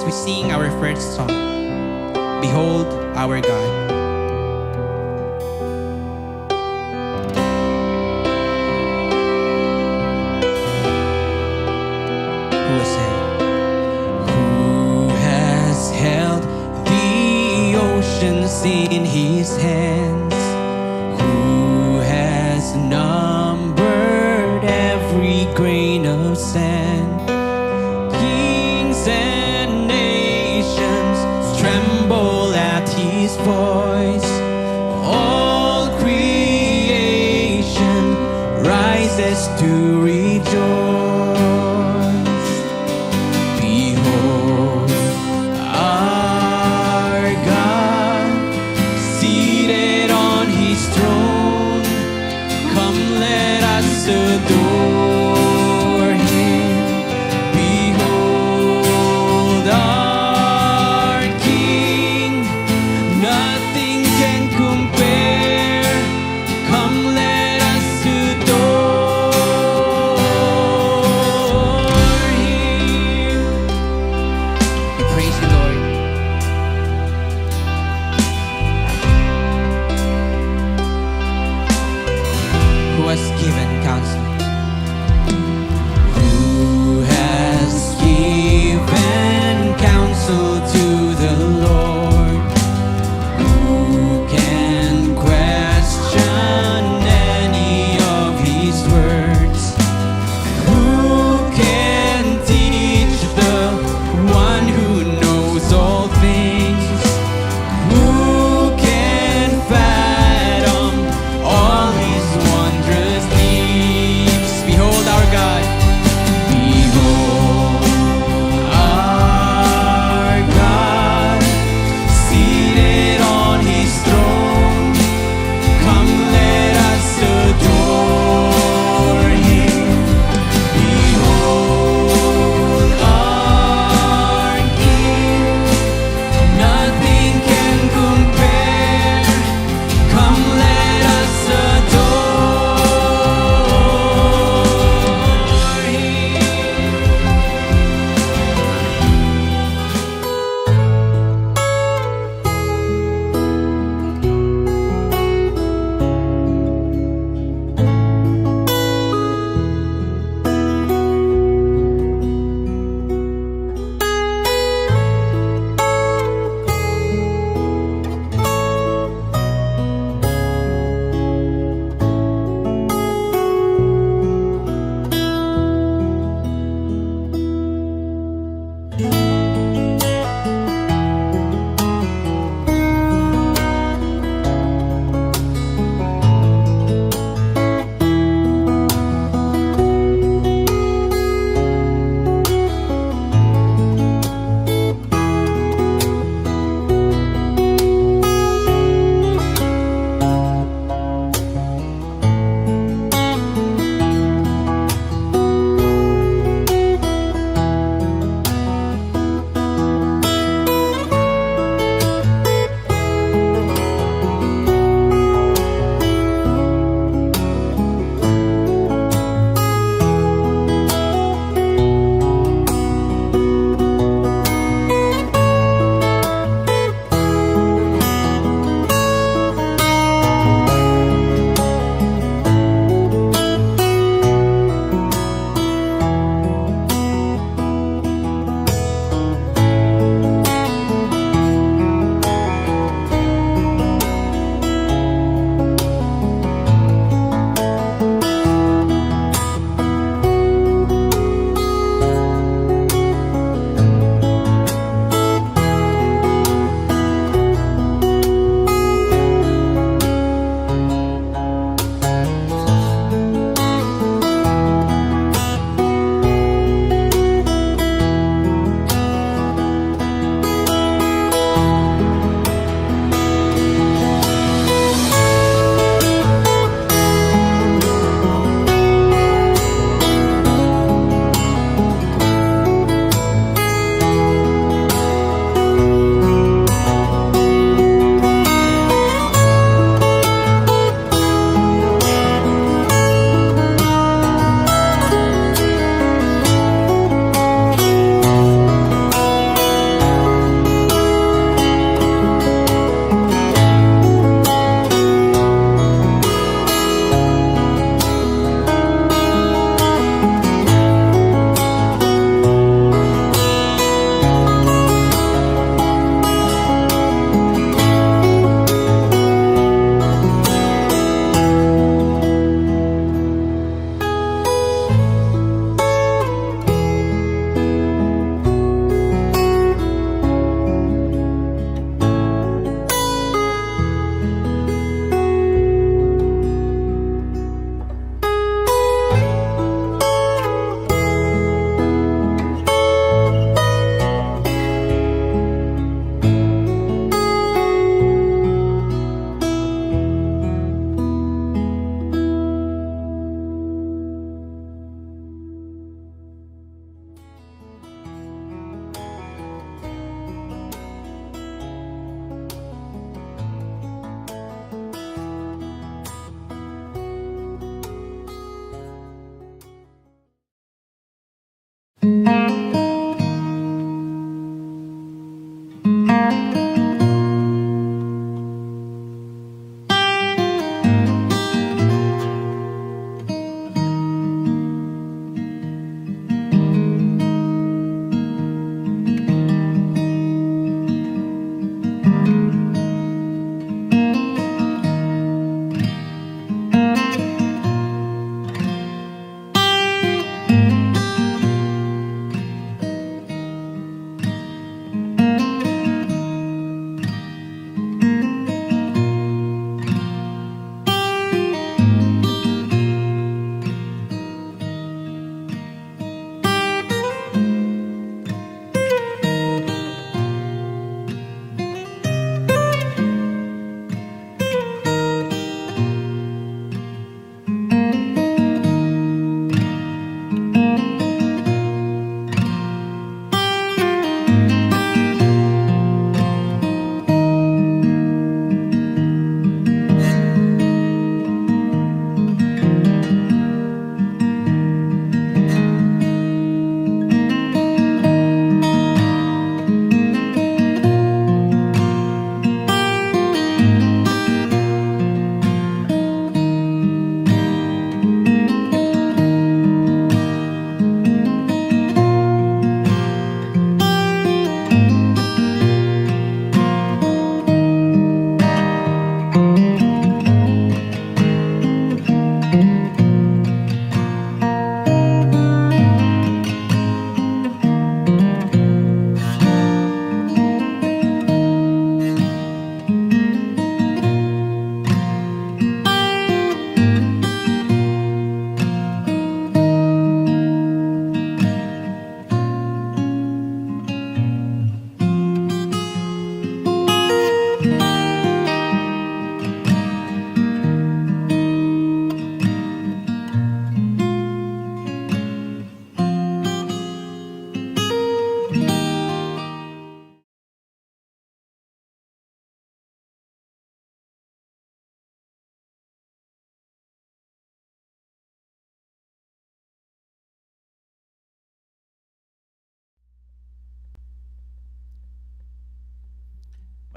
we sing our first song, "Behold Our God." Who will say, Who has held the oceans in his hands? Who has numbered every grain of sand? Kings and nations tremble at his voice. All creation rises to rejoice. Behold, our God, seated on his throne. Come, let us adore him. Behold, our King. Nothing can compare. Come, let us adore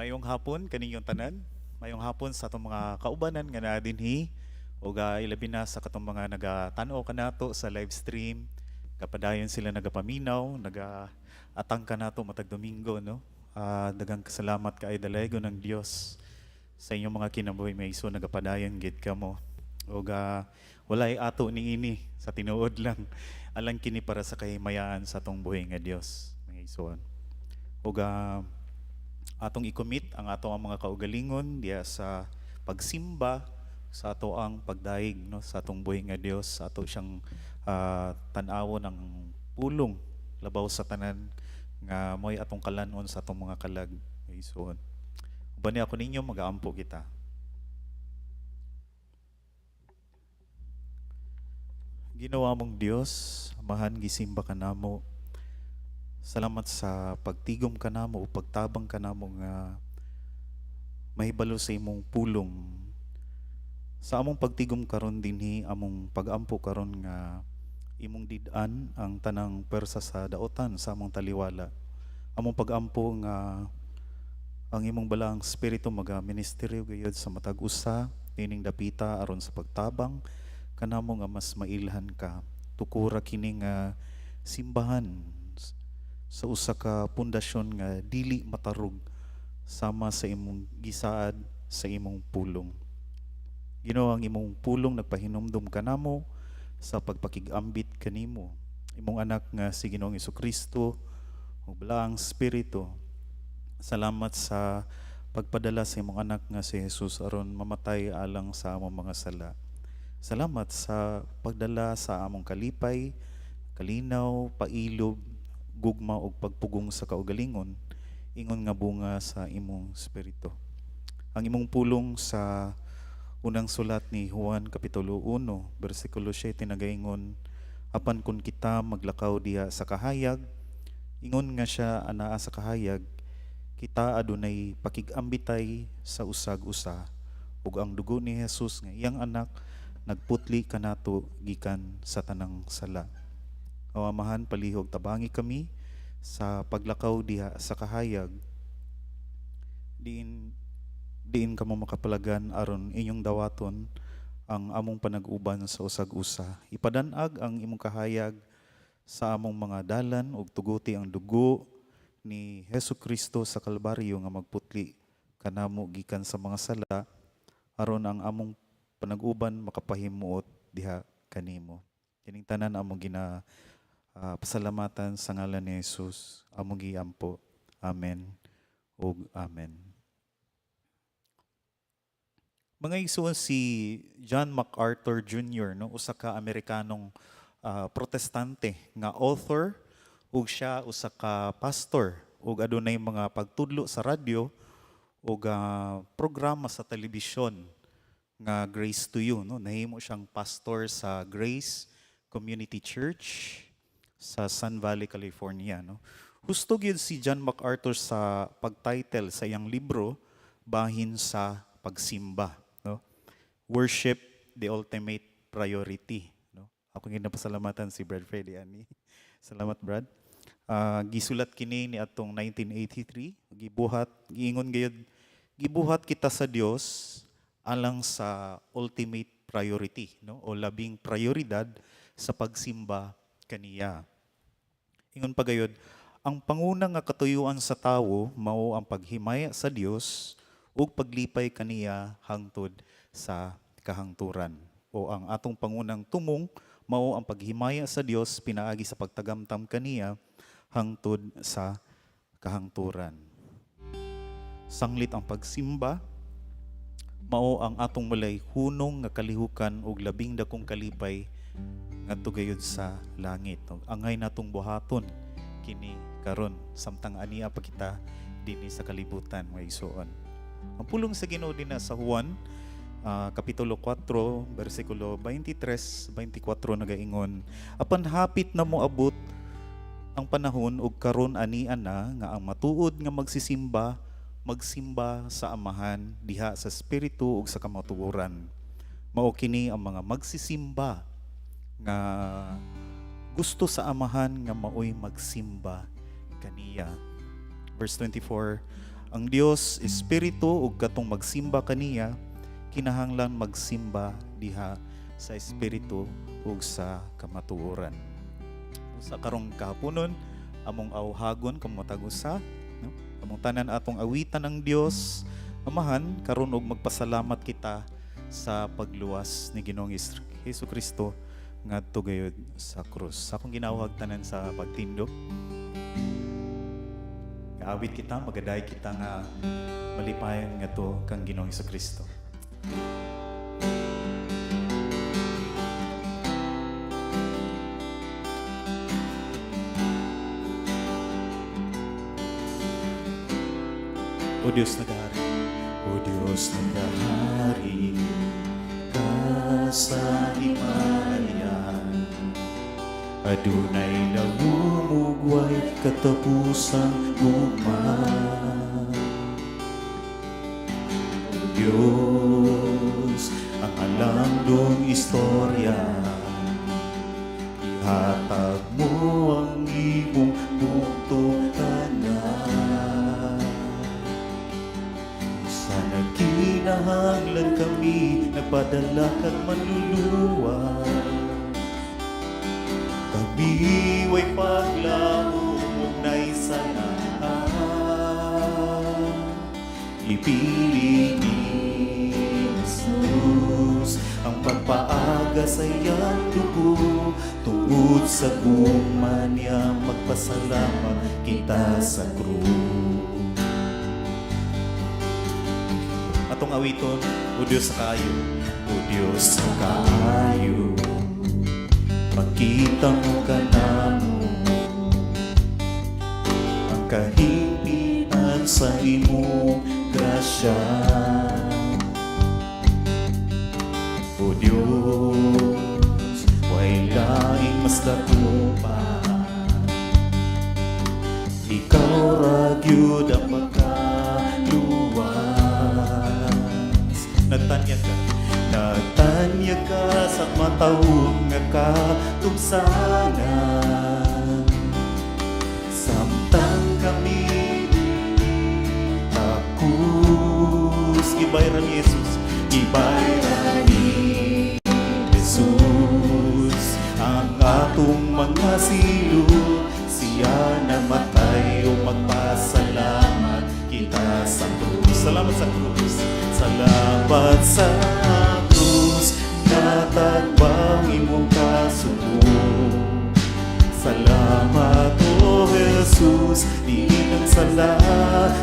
Mayong hapon kaninyong tanan. Mayong hapon sa atong mga kaubanan nga naa dinhi ug ilabi na sa katong mga nagatan-aw kanato sa live stream. Kapadayon sila nagapaminaw, naga-atang kanato matag Domingo, no. Daghang salamat kay dalaygon ng Dios sa inyong mga kinabuhi, may iso nagapadayon gid kamo. Ug walay ato niini, sa tinuod lang, alang kini para sa kahimayaan sa atong buhi nga Dios, mga igsoon. Ug atong i-commit ang ato ang mga kaugalingon diya sa pagsimba, sa ato ang pagdayeg, no, sa atong buhi nga Dios, sa ato siyang tan-awon ang pulong labaw sa tanan nga mo'y atong kalanon sa atong mga kalag, igsoon. Uban ako ninyo, magaampo kita. Ginoo among Dios, Amahan, gisimba ka namo. Salamat sa pagtigom kanamo o pagtabang kanamo nga mahibalo sa imong pulong. Sa among pagtigom karon dinhi, among pagampo karon nga imong did-an ang tanang pwersa sa daotan sa among taliwala. Among pagampo nga ang imong balaang espiritu maga ministeryo gayud sa matag usa nining dapita aron sa pagtabang kanamo nga mas mailhan ka. Tukura kini nga simbahan sa usa ka pundasyon nga dili matarog sama sa imong gisaad sa imong pulong. Ginoo, ang imong pulong nagpahinumdum kanamo sa pagpakig-ambit kanimo. Imong anak nga si Ginoong Kristo ug balaang espiritu. Salamat sa pagpadala sa imong anak nga si Jesus aron mamatay alang sa among mga sala. Salamat sa pagdala sa among kalipay, kalinaw, pailob, gugma ug pagpugong sa kaugalingon ingon nga bunga sa imong espiritu. Ang imong pulong sa unang sulat ni Juan kapitulo 1 bersikulo 7 nagaingon, apan kun kita maglakaw diha sa kahayag ingon nga siya anaa sa kahayag, kita adunay pakig-ambitay sa usag usa ug ang dugo ni Jesus nga iyang anak nagputli kanato gikan sa tanang sala. O Amahan, palihog tabangi kami sa paglakaw diha sa kahayag. Diin diin kamo makapalagan aron inyong dawaton ang among panag-uban sa usag-usa. Ipadanag ang imong kahayag sa among mga dalan ug tuguti ang dugo ni Hesus Kristo sa Kalbaryo nga magputli kanamo gikan sa mga sala aron ang among panag-uban makapahimuot diha kanimo. Kining tanan among gina pasalamatan sa ngalan ni Jesus, among giampo. Amen ug amen. Mga igsoon, si John MacArthur Jr., no, usa ka Amerikanong Protestante nga author ug siya usa ka pastor ug adunay mga pagtudlo sa radyo ug programa sa telebisyon nga Grace to You, no. Nahimo siyang pastor sa Grace Community Church sa Sun Valley, California, no. Husto gyud si John MacArthur sa pagtitle sa iyang libro bahin sa pagsimba, no, "Worship, the Ultimate Priority," no. Ako ginapasalamatan si Brad Freddy ani. Salamat, Brad. Gisulat kini ni atong 1983. Gibuhat, giingon gayud, gibuhat kita sa Dios alang sa ultimate priority, no, o labing prioridad sa pagsimba kaniya. Ingon pa gayud, ang panguna nga katuyuan sa tawo mao ang paghimaya sa Dios ug paglipay kaniya hangtod sa kahangturan. O ang atong pangunang tumong mao ang paghimaya sa Dios pinaagi sa pagtagamtam kaniya hangtod sa kahangturan. Sanglit ang pagsimba mao ang atong malay hunong nga kalihukan ug labing dakong kalipay ngadto gayud sa langit. Angay natong buhaton kini karon samtang ania pa kita dinhi sa kalibutan, mga igsoon. Ang pulong sa Ginoo dinha sa Juan kapitulo 4 bersikulo 23 24 nagaingon, "Apan hapit na moabot ang panahon ug karon ania na nga ang matuod nga magsisimba magsimba sa Amahan diha sa espiritu ug sa kamatuoran. Mao kini ang mga magsisimba nga gusto sa Amahan nga maoy magsimba kaniya." Verse 24, "Ang Dios espiritu ug katong magsimba kaniya kinahanglan magsimba diha sa espiritu ug sa kamatuoran." Sa karong kahaponon, among awhagon kamatag usa, no? Among tanan atong awitan ang Dios Amahan karon og magpasalamat kita sa pagluwas ni Ginoong Hesus Kristo ngadto gayud sa krus. Sa akong ginawag tanan sa pagtindog. Kaawit kita, magaday kita nga malipayon ngadto kang Ginoong Hesus Kristo. O Diyos nagahari, O Diyos nagahari ka sa himayan, adunay lawom ug way katapusang gugma. O Diyos, ang alandong istorya, ihatag mo ang imong bugtong tanan. Sa nagkinahanglan kami, nagpadala kag manluluwas. Kami way paglaom ug naisalaan. Ipili ni Jesus ang pagpaaga sa iyang dugo. Tungod sa gugma niya, magpasalamat kita sa krus. Atong awiton, O Diyos sa kaayo. O Diyos sa kaayo, makita mo kanamo ang kahimpitan sa imong grasya. O Diyos, way laing mas dako pa. Ikaw ra gyud ang makaluwas. Nagtanyag ka. Nagtanyag ka sa matawong nga katugsanan. Samtang kami takos, gibayran ni Jesus, gibayran ni Jesus ang atong mga silot. Siya namatay o magpasalamat kita sa krus. Salamat sa krus, salamat sa krus, natagbang imong kasuko. Salamat, O Jesus, di ang sala,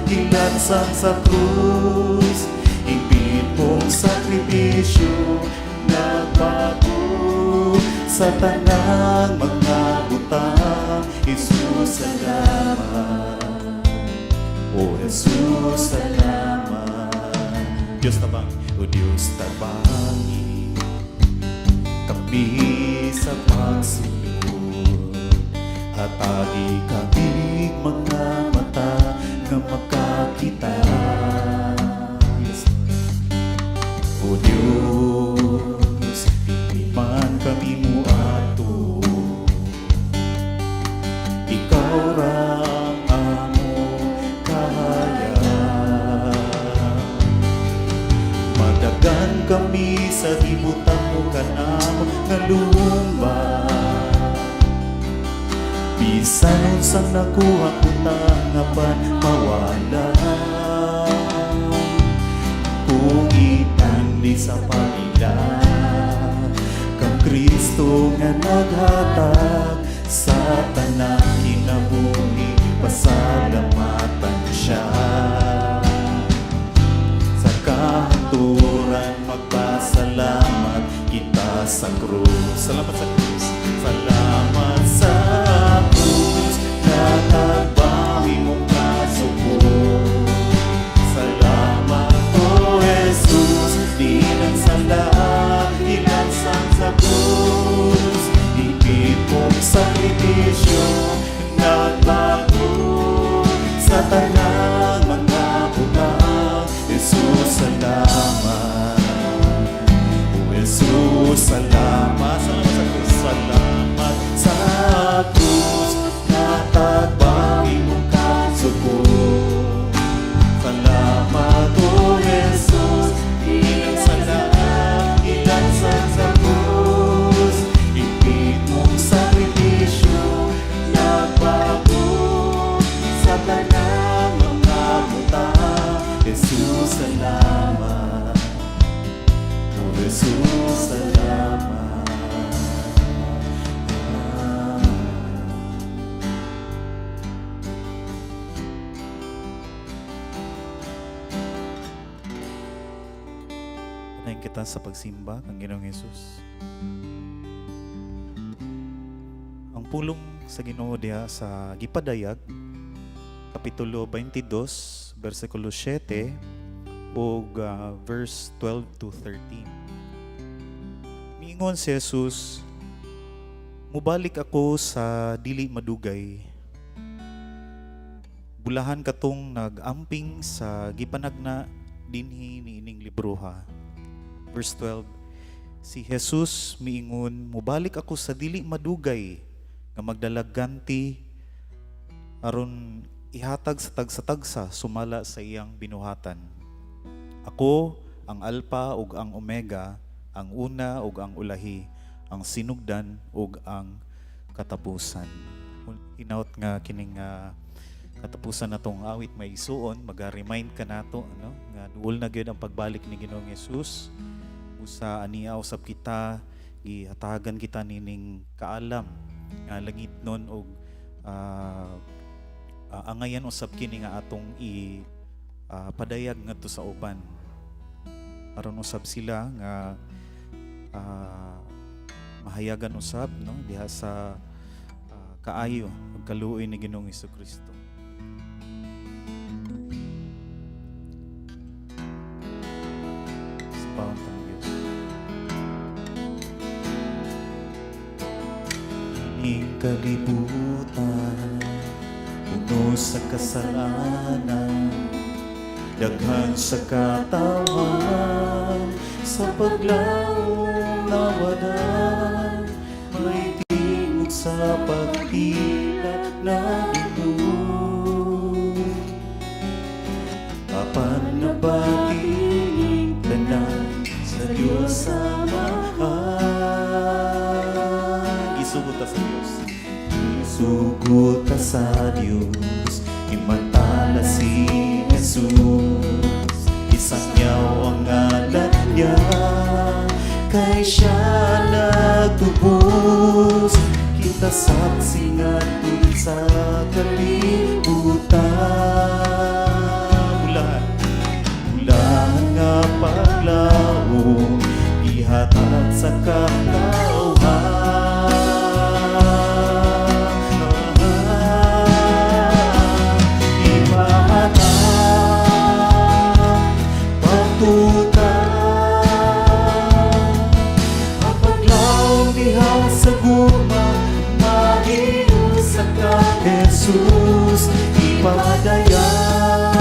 gilansang sa krus. Higpit mong sakripisyo, nagbago sa tanang mga butang. Jesus, salamat. O Jesus, salamat. Diyos tabang, O Diyos tabangi kami sa pagsunod. Hatagi kami mga mata nga makakita. Yes, Lord. O Diyos, di man kami muadto, ikaw ra ang among kahayag. Madagan kami sa gibutang mo kanamo nga lumba. Bisan unsang nakuha butang apan mawala kung itandi sa pamilya kang Kristo nga naghatag sa tanang kinabuhi, pasalamatan siya. Sa kahangturan magpasalamat kita sa krus. Salamat sa krus, salamat sa krus, natagbang imong kasuko. Salamat, O Jesus, di sala, ilansang sa krus. Higpit mong sakripisyo, nagbago sa tanang mga butang. Jesus, salamat. O Jesus, salamat. Salamat sa krus, salamat sa krus, natagbang imong kasuko. Salamat, O Jesus, ilang sala, ilansang sa krus. Higpit mong sakripisyo, nagbago sa tanang mga butang. Jesus, salamat. O Jesus, salamat. Panahin kita sa pagsimba kang Ginoong Hesus. Ang pulong sa Ginoo diha sa gipadayag kapitulo 22 bersikulo 7 ug verse 12 to 13. Miingon si Jesus, "Mubalik ako sa dili madugay. Bulahan katong nag-amping sa gipanagna dinhi niining libroha." Verse 12, si Jesus miingon, "Mubalik ako sa dili madugay nga magdalag ganti aron ihatag sa tagsa-tagsa sumala sa iyang binuhatan. Ako ang Alpha ug ang Omega, ang una ug ang ulahi, ang sinugdan ug ang katapusan." Hinaut nga kining katapusan natong awit may isuon, maga-remind ka nato, no, nga duol na gyud ang pagbalik ni Ginoong Hesus. Usa ania usab kita gihatagan kita nining kaalam nga langit nun og angayan usab kini nga atong i padayag ngadto sa uban aron usab sila nga mahayagan usab, no, diha sa kaayo ug kaluoy ni Ginoong Kristo. Sa ta Dios. Ining kalibutan puno sa kasalanan, daghan sa katawan. Sa paglaom nawadan, may tingog sa paghilak na dugtong. Apan nabati ning tanan sa Diyos Amahan. Gisugot ta sa Diyos. Gisugot ta sa Diyos, Himantala si Jesus. Isangyaw ang ngalan niya, kay siya nagtubos. Kita saksi ngadto sa kalibutan. Ulahan, ulahan nga paglaom, ihatag sa katawhan. Ipahatag, patutan, ang paglaom diha sa gugma, mahiusa ka, Jesus. Ipadayan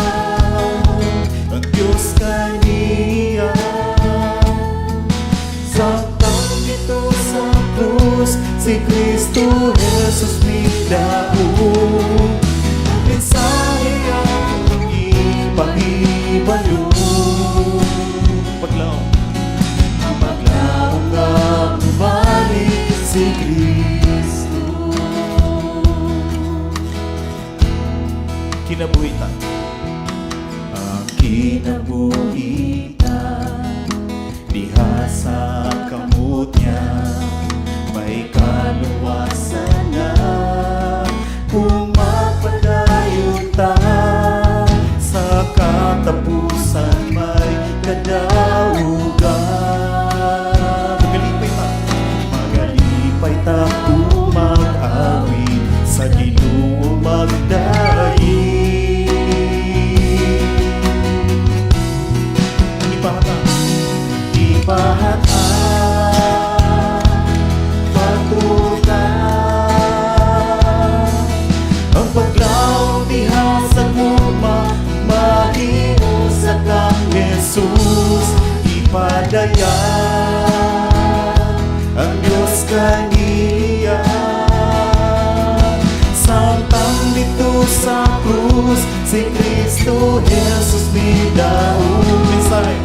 ang Diyos kaniya. Samtang didto sa krus, si Kristo Jesus midaog. Ang mensahe ang ipahibalo. Paglaom, ang paglaom nga mubalik si Kristo. Kinabuhitan. Ang kinabuhitan diha sa kamot niya, may kaluwasan na kung magpadayon ta. Sa katapusan may kadaugan. Magalipay ta, magalipay ta kung mag-awit sa Ginoo, magdaig. Ipahatag, ipahatag, patutan, ang paglaom diha sa gugma, mahiusa ka, Jesus. Ipadayan ang Diyos kaniya. Samtang didto sa krus, si Kristo Jesus midaog. Mensahe,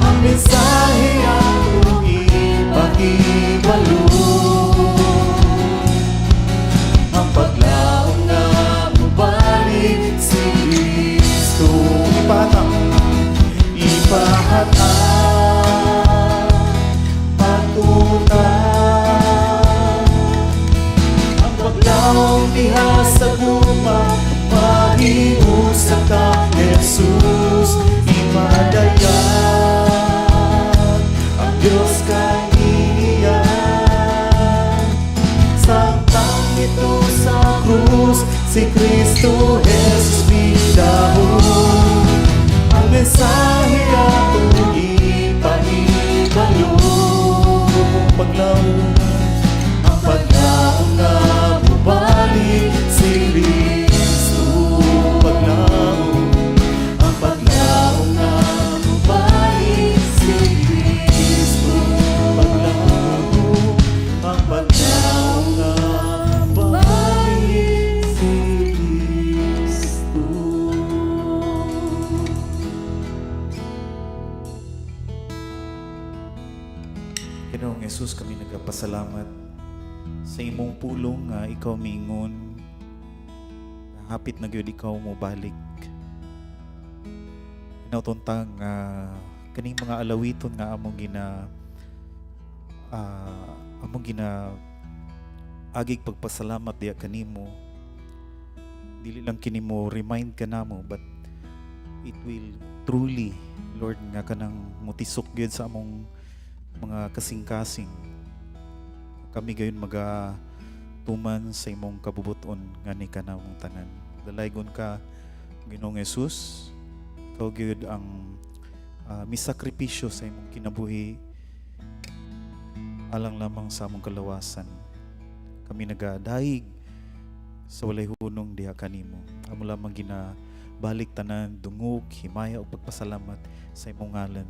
ang mensahe atong ipahibalo. Ang paglaom nga mubalik si Kristo. Ipahatag, ipahatag, patutan, ang paglaom diha sa gugma, mahiusa ka, Jesus. Ipadayan ang Diyos kaniya. Samtang didto sa krus, si Kristo Jesus midaog. Ang mensahe atong ipahibalo. Paglaom, ang paglaom nga mubalik si Kristo. Paglaom, ang paglaom nga mubalik si Kristo. Paglaom, ang paglaom nga mubalik si Kristo. Ginoong Jesus, kami nagapasalamat sa imong pulong nga ikaw miingon hapit na gyud ikaw mo balik. Hinautuntang nga kaning mga alawiton nga among gina agig pagpasalamat diya kanimo, dili lang kini mo remind kanamo, but it will truly, Lord, nga kanang mutisok gyud sa among mga kasing-kasing. Kami gayon maga tuman sa imong kabubuton ngani kanamong tanan. Dalaygon ka, Ginoong Jesus. Ikaw gyud ang misakripisyo sa imong kinabuhi alang lamang sa among kalawasan. Kami nagadayig sa walay hunong diha kanimo. Amo lamang ginabalik tanan, dungog, himaya ug pagpasalamat sa imong ngalan.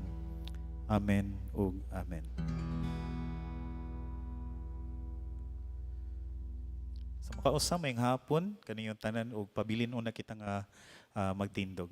Amen ug amen. Sa makausa, maayong hapon kaniyong tanan ug pabilin una kita nga magtindog.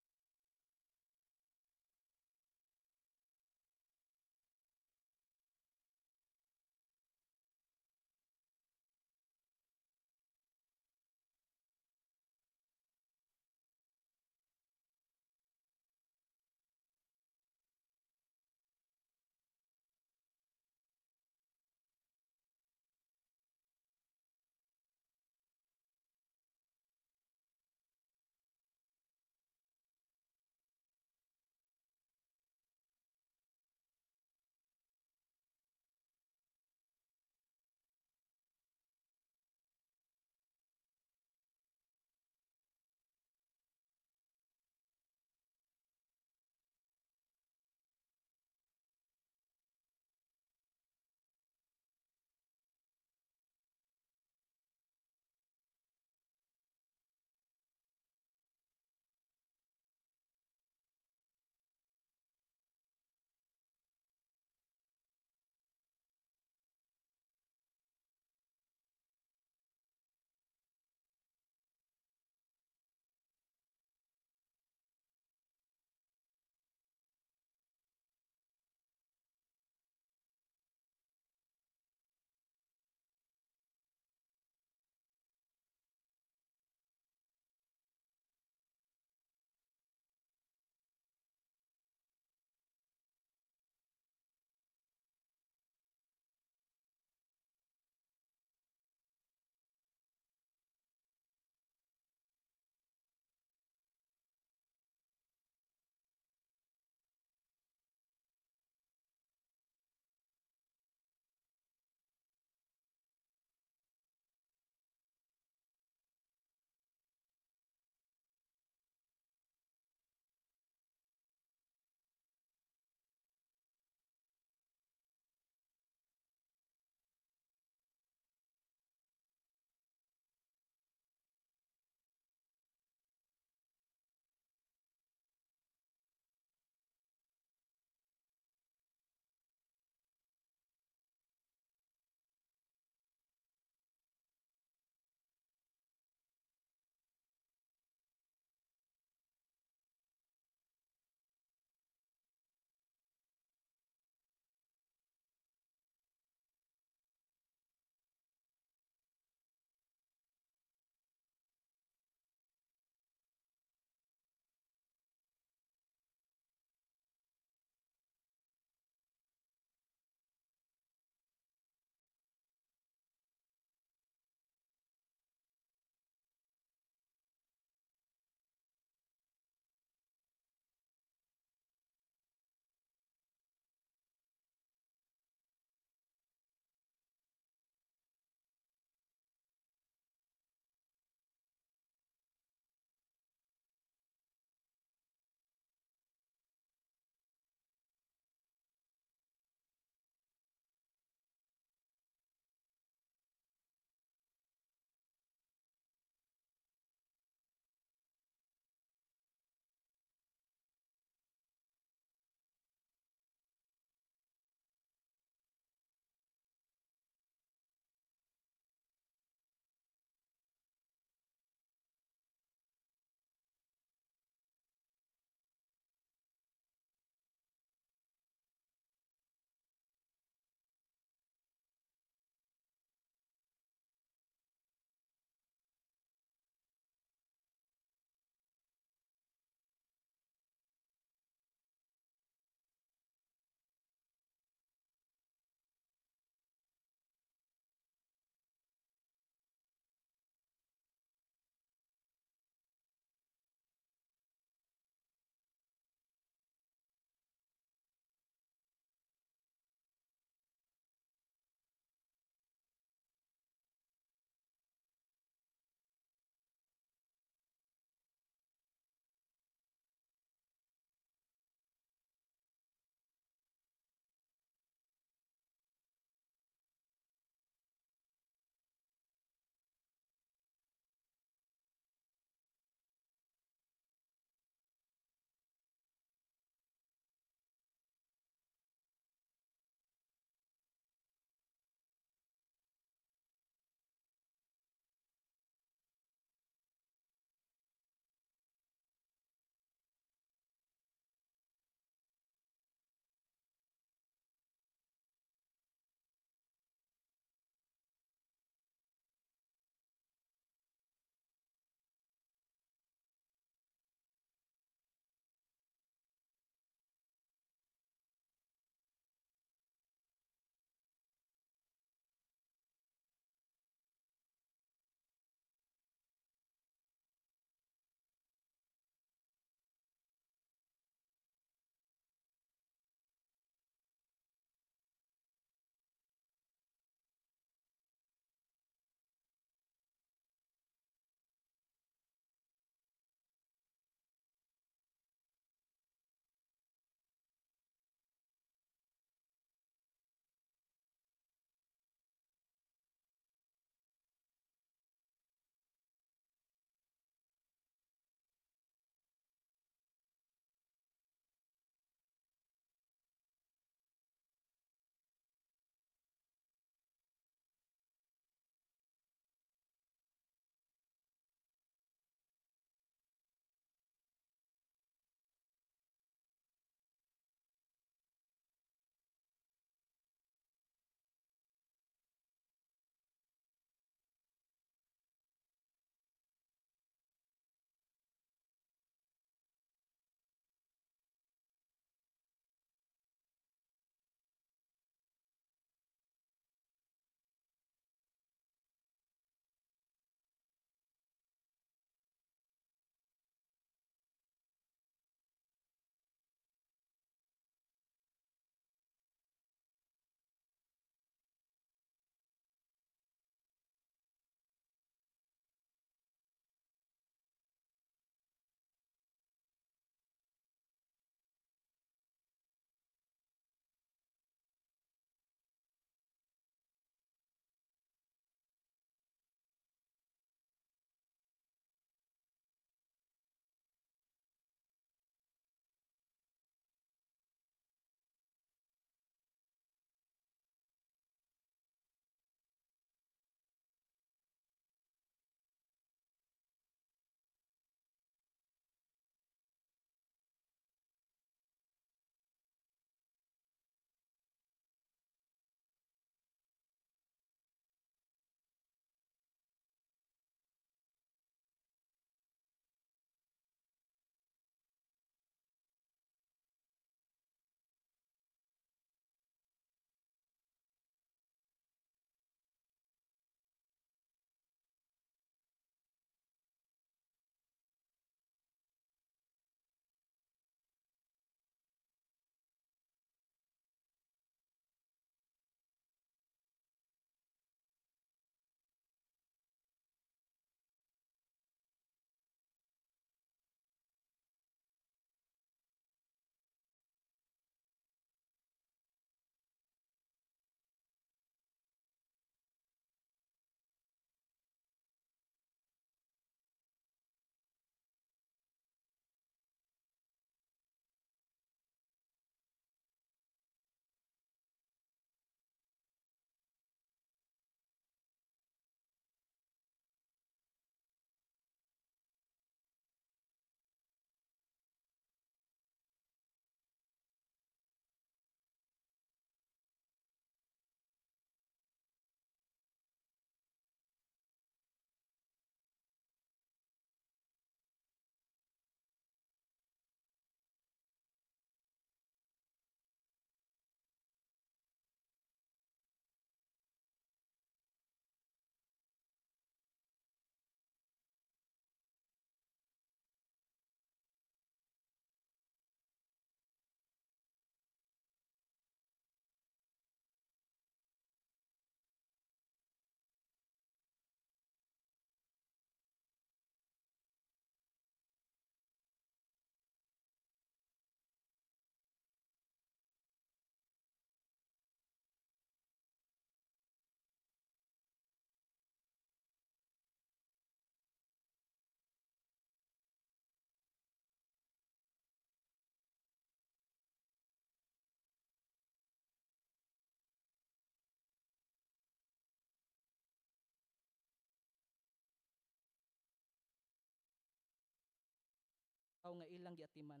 tawo nga ilang giatiman.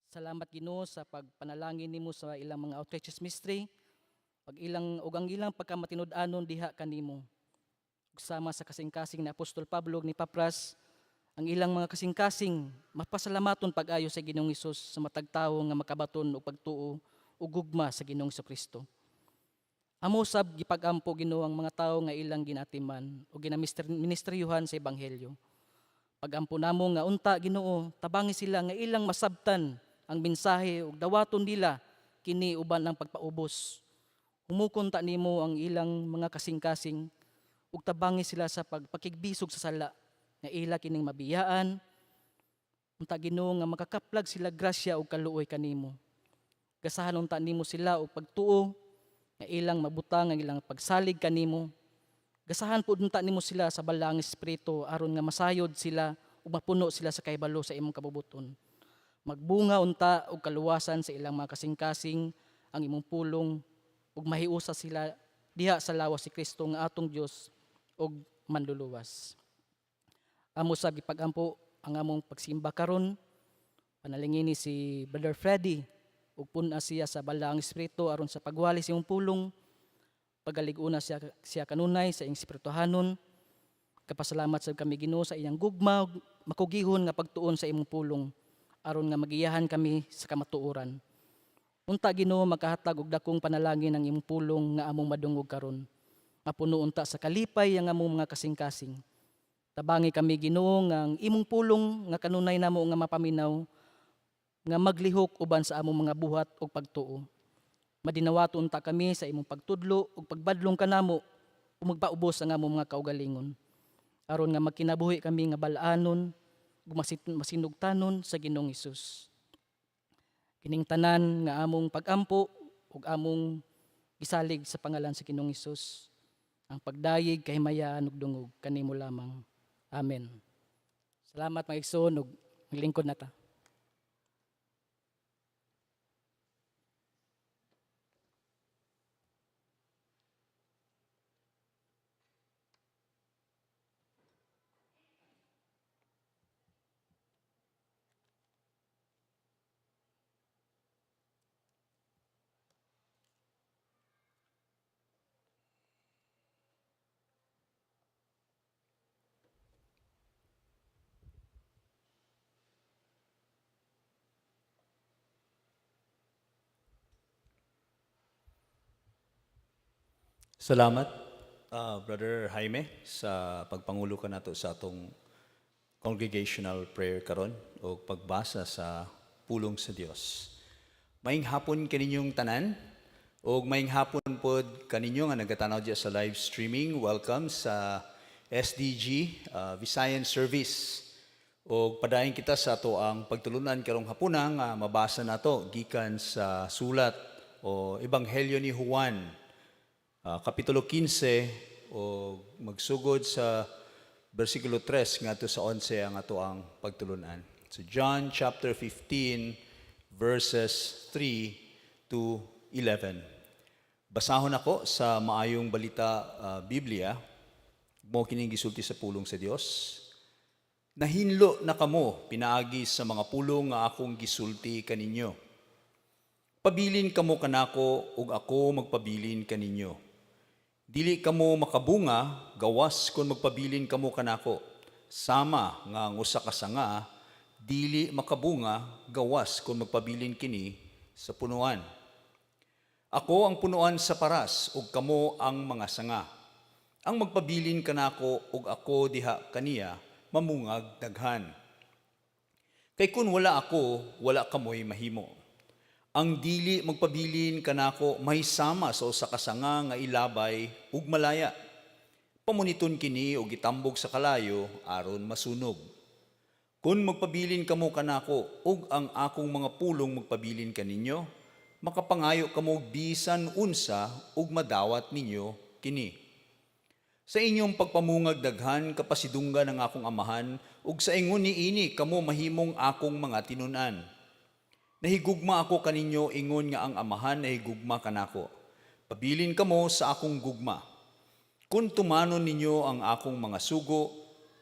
Salamat, Ginoo, sa pagpanalangin nimo sa ilang mga outreaches ministry, pag ilang ug ang ilang pagkamatinud-anon diha kanimo. Ug sama sa kasing-kasing ni Apostol Pablo ug ni Epapras, ang ilang mga kasing-kasing mapasalamaton pag-ayo sa Ginoong Hesus sa matag tawo nga makabaton og pagtuo ug gugma sa Ginoong Kristo. Amo sab gipag-ampo, Ginoo, ang mga tawo nga ilang ginatiman o ginaministeryuhan sa ebanghelyo. Pagampo namo nga unta, Ginoo, tabangi sila nga ilang masabtan ang mensahe ug dawaton nila kini uban ang pagpaubos. Humukon ta nimo ang ilang mga kasing-kasing ug tabangi sila sa pagpakigbisog sa sala nga ila kining mabiyaan. Unta, Ginoo, nga makakaplag sila grasya ug kaluoy kanimo. Gasahan unta nimo sila og pagtuo nga ilang mabutang ang ilang pagsalig kanimo. Gasahan pud unta nimo sila sa Balaang Espiritu aron nga masayod sila ug mapuno sila sa kahibalo sa imong kabubuton. Magbunga unta og kaluwasan sa ilang mga kasing-kasing ang imong pulong ug mahiusa sila diha sa lawas si Kristo nga atong Dios ug manluluwas. Amo sa gipag-ampo ang among pagsimba karon. Panalangini si Brother Freddy ug pun-a siya sa Balaang Espiritu aron sa pagwali sa imong pulong. Pagalig-una siya kanunay sa iyang espirituhanon. Kapasalamat sa kami, Ginoo, sa iyang gugma ug makugihon nga pagtuon sa imong pulong aron nga magiyahan kami sa kamatuoran. Unta, Ginoo, makahatag og dakong panalangin ang imong pulong nga among madungog karon. Mapuno unta sa kalipay ang among mga kasing-kasing. Tabangi kami, Ginoo, nga ang imong pulong nga kanunay namo nga mapaminaw nga maglihok uban sa among mga buhat ug pagtuo. Madinawato unta kami sa imong pagtudlo ug pagbadlong kanamo ug magpaubos ang among mga kaugalingon. Aron nga magkinabuhi kami nga bal-anon ug masinugtanon sa Ginoong Hesus. Kining tanan nga among pagampo ug among gisalig sa pangalan sa Ginoong Hesus. Ang pagdayeg, kahimayaan ug dungog kanimo lamang. Amen. Salamat, mga igsoon, ug maglingkod na ta. Salamat, Brother Jaime, sa pagpangulo ka nato sa atong congregational prayer karon o pagbasa sa pulong sa Dios. Maayong hapon kaninyong tanan ug maayong hapon pod kaninyo nga nagatanaw diya sa live streaming. Welcome sa SDG Visayan Service. Og padayon kita sa ato ang pagtulunan karong hapuna nga mabasa nato gikan sa sulat o Ebanghelyo ni Juan, Kapitulo 15 o magsugod sa versikulo 3 ngadto sa 11 ang ato ang pagtulunan. So John chapter 15 verses 3 to 11. Basahon ako sa Maayong Balita Biblia, mo kining gisulti sa pulong sa Dios. Nahinlo na kamo pinaagi sa mga pulong nga akong gisulti kaninyo. Pabilin kamo kanako ug ako magpabilin kaninyo. Dili kamo makabunga gawas kung magpabilin kamo kanako. Sama nga ang usa ka sanga dili makabunga gawas kung magpabilin kini sa punuan. Ako ang punuan sa paras ug kamo ang mga sanga. Ang magpabilin kanako ug ako diha kaniya mamungag daghan. Kay kun wala ako, wala kamoy mahimo. Ang dili magpabilin kanako may sama sa usa ka sanga nga ilabay ug malaya. Pamuniton kini og itambog sa kalayo aron masunog. Kung magpabilin kamo kanako ug ang akong mga pulong magpabilin kaninyo, makapangayo kamo bisan unsa ug madawat ninyo kini. Sa inyong pagpamungag daghan kapasidunggan ang akong amahan ug sa ingon niini kamo mahimong akong mga tinun-an. Nahigugma ako kaninyo ingon nga ang amahan nahigugma kanako. Pabilin kamo sa akong gugma. Kung tumanon ninyo ang akong mga sugo,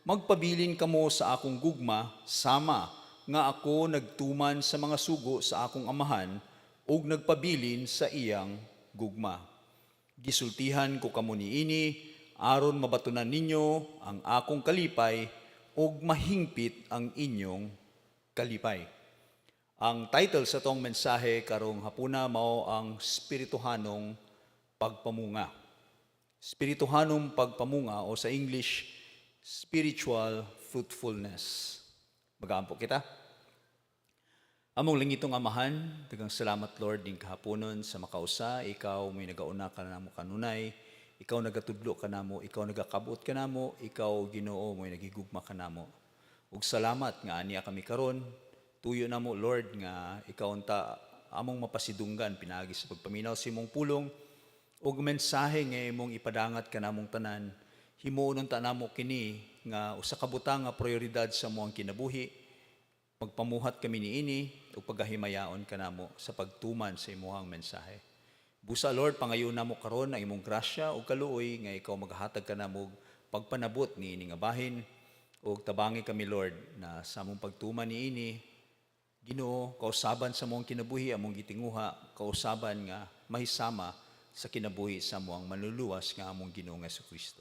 magpabilin kamo sa akong gugma sama nga ako nagtuman sa mga sugo sa akong Amahan ug nagpabilin sa iyang gugma. Gisultihan ko kamo niini aron mabatunan ninyo ang akong kalipay ug mahingpit ang inyong kalipay. Ang title sa atong mensahe karong hapuna mao ang Spirituhanong Pagpamunga. Spirituhanong pagpamunga o sa English, spiritual fruitfulness. Magaampo kita. Among langitong Amahan, daghang salamat, Lord, ning kahaponon sa makausa. Ikaw may nagauna kanamo kanunay, ikaw nagatudlo kanamo, ikaw nagakabot kanamo, ikaw, Ginoo, mo'y nagigugma kanamo. Ug salamat nga ania kami karon. Tuyo namo, Lord, nga ikaw unta among mapasidunggan pinaagi sa pagpaminaw sa imong pulong ug mensahe nga imong ipadangat kanamong tanan. Himuon unta namo kini nga usa ka butang nga prioridad sa among kinabuhi. Magpamuhat kami niini ug pagahimayaon kanamo sa pagtuman sa imong mensahe. Busa, Lord, pangayo namo karon ang imong grasya ug kaluoy nga ikaw maghatag kanamo og pagpanabot niini nga bahin ug tabangi kami, Lord, na sa among pagtuman niini, Ginoo, kausaban sa among kinabuhi among gitinguha, kausaban nga mahisama sa kinabuhi sa among Manluluwas nga among Ginoong Kristo.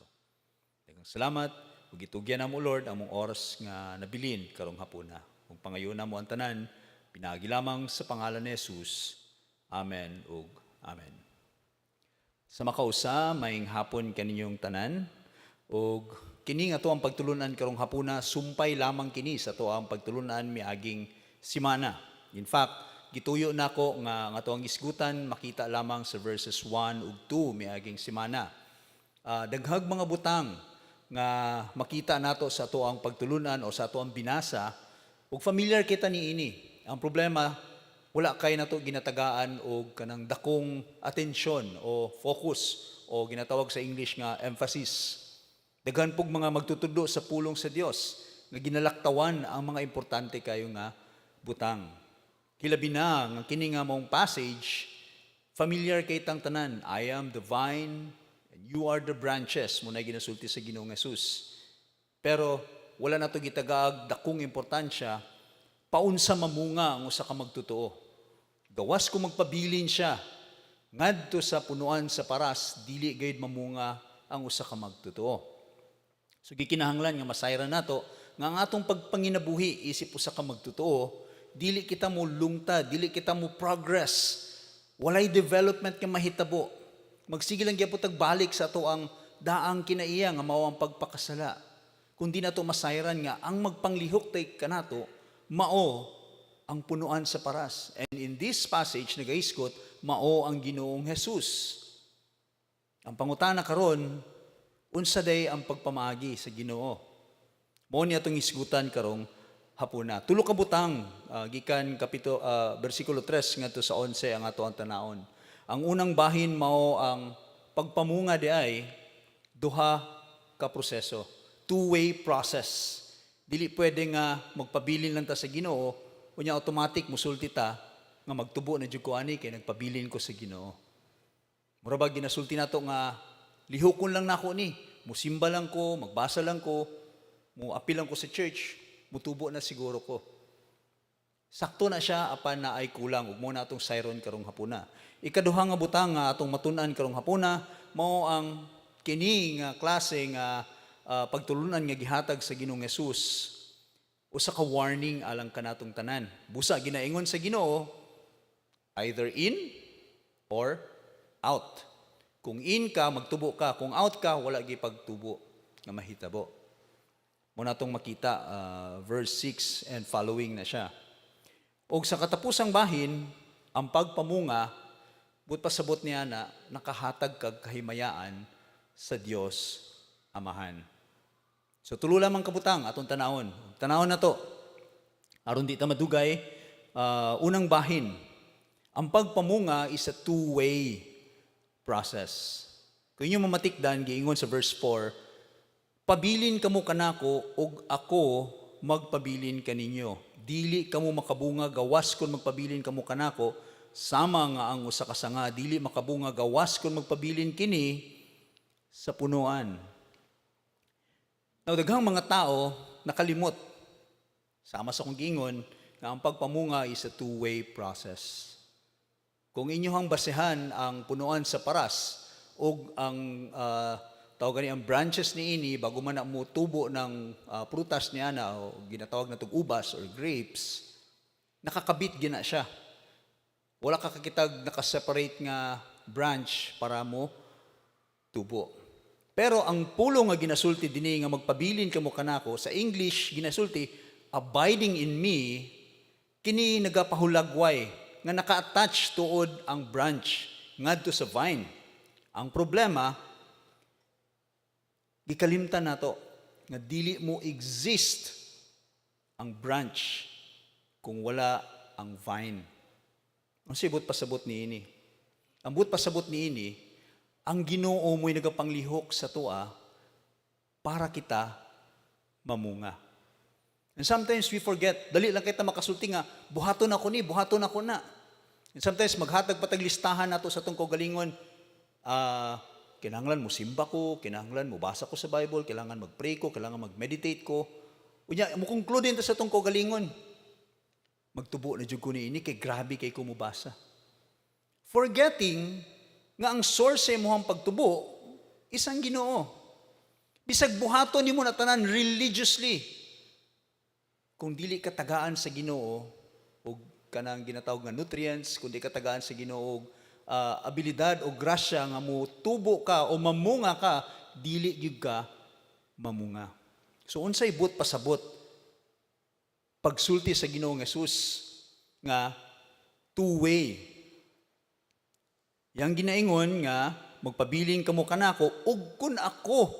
Daghang salamat ug gitugyan namo, Lord, among oras nga nabilin karong hapuna. Ug pangayo namo ang tanan pinaagi lamang sa pangalan ni Jesus. Amen ug amen. Sa makausa, maayong hapon kaninyong tanan. Ug kini nga ato ang pagtulunan karong hapuna, sumpay lamang kini sa ato ang pagtulunan miaging simana. In fact, gituyo nako nga ang ato ang isgutan makita lamang sa verses 1 ug 2 miaging simana. Daghag mga butang nga makita nato sa ato ang pagtulunan o sa ato ang binasa ug familiar kita niini. Ang problema, wala kay nato ginatagaan og kanang dakong atensyon o focus o ginatawag sa English nga emphasis. Daghan pug mga magtutudlo sa pulong sa Dios nga ginalaktawan ang mga importante kayo nga butang. Hilabi na nga kini nga maong passage, familiar kay tang tanan. "I am the vine and you are the branches," mao na ginasulti sa Ginoong Jesus. Pero wala nato gitagaag dakong importansya paunsa mamunga ang usa ka magtotoo. Gawas kung magpabilin siya ngadto sa punuan sa paras, dili gayud mamunga ang usa ka magtotoo. So gikinahanglan nga masayran nato nga ang atong pagpanginabuhi isip usa ka magtotoo, dili kita mo lungta, dili kita mo progress. Walay development nga mahitabo. Magsige lang gyapon tag balik sa ato ang daang kinaiya nga mao ang pagpakasala. Kung di nato masayran nga ang magpanglihok tay kanato mao ang punuan sa paras. And in this passage nagahisgot mao ang Ginoong Jesus. Ang pangutana karon, unsa day ang pagpamaagi sa Ginoo? Mao ni atong isgutan karong hapuna. Tulo ka butang gikan kapito bersikulo 3 ngadto sa 11 ang ato ang tanawon. Ang unang bahin mao ang pagpamunga di ay duha ka proseso. Two-way process. Dili pwede nga magpabilin lang ta sa Ginoo unya automatic musulti ta nga magtubo na jud ko ani kay nagpabilin ko sa Ginoo. Mura ba ginasulti nato nga lihukon lang nako ni, musimba lang ko, magbasa lang ko, muapil lang ko sa church, mutubo na siguro ko. Sakto na siya apan naay kulang ug mao na atong sayron karong hapuna. Ikaduha nga butang nga atong matun-an karong hapuna mao ang kini nga klase nga pagtulunan nga gihatag sa Ginoong Hesus usa ka warning alang kanatong tanan. Busa ginaingon sa Ginoo, either in or out. Kung in ka, magtubo ka. Kung out ka, wala gyud pagtubo nga mahitabo. Mao na atong makita, verse 6 and following na siya. Og sa katapusang bahin, ang pagpamunga, but pasabot niya na nakahatag kag kahimayaan sa Dios Amahan. So tulo lamang kabutang atong tanawon. Tanawon na to. Aron di ta madugay, unang bahin, ang pagpamunga is a two-way process. Kung inyong mamatikdan, giingon sa verse 4, "Pabilin kamo kanako ug ako magpabilin kaninyo. Dili kamo makabunga gawas kon magpabilin kamo kanako, sama nga ang usa ka sanga dili makabunga gawas kon magpabilin kini sa punuan." Now, daghang mga tao nakalimot. Sama sa akong giingon nga ang pagpamunga is a two-way process. Kung inyohang basehan ang punuan sa paras ug ang tawag gani ang branches niini bago man na mo tubo ng prutas niya na o ginatawag na tug ubas or grapes, nakakabit gina siya. Wala ka kakitag nakaseparate nga branch para mo tubo. Pero ang pulong nga ginasulti dinhi nga magpabilin kamo kanako, sa English ginasulti "abiding in me", kini nagapahulagway nga naka-attach tuod ang branch ngadto sa vine. Ang problema, gikalimtan nato nga dili mo exist ang branch kung wala ang vine. Ang sibot pasabot niini? Ang buot pasabot niini, ang Ginoo mo'y nagapanglihok sa atoa para kita mamunga. And sometimes we forget, dali lang kita makasulti nga, buhaton ako ni, buhaton ako na. And sometimes maghatag pa tag listahan nato sa atong kaugalingon, kinahanglan mo simba ko, kinahanglan mo basa ko sa Bible, kailangan mag-pray ko, kailangan mag-meditate ko. Unya, mo conclude ta sa atong kaugalingon. Magtubo na jud ko niini kay grabe kay ko mobasa. Forgetting nga ang source sa imong pagtubo is ang Ginoo. Bisag buhaton nimo na tanan religiously, kung dili ka tagaan sa Ginoo og kanang ginatawag nga nutrients, kung di ka tagaan sa Ginoo og abilidad o grasya nga mo tubo ka o mamunga ka, dili gyud ka mamunga. So unsay buot pasabot pagsulti sa Ginoong Jesus nga two-way? Yang ginaingon nga magpabilin kamo kanako ug kun ako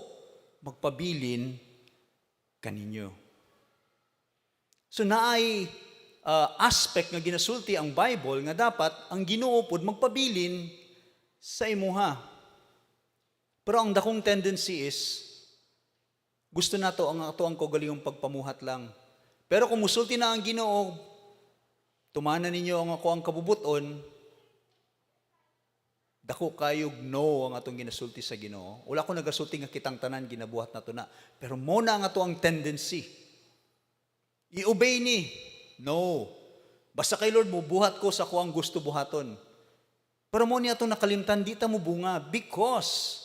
magpabilin kaninyo. So naay aspect nga ginasulti ang Bible nga dapat ang Ginoo pod magpabilin sa imuha. Pero ang dakong tendency is gusto nato ang ato ang kaugalingong pagpamuhat lang. Pero kung musulti na ang Ginoo, "Tumanan ninyo ang ako ang kabubuton," dako kayog no ang atong ginasulti sa Ginoo. Wala ko nagasulti nga kitang tanan ginabuhat nato na. Pero mo na ang ato ang tendency. I-obey ni. No. Basta kay Lord mo buhat ko sa ako ang gusto buhaton. Pero mo niya atong nakalimtan, di ta mo bunga because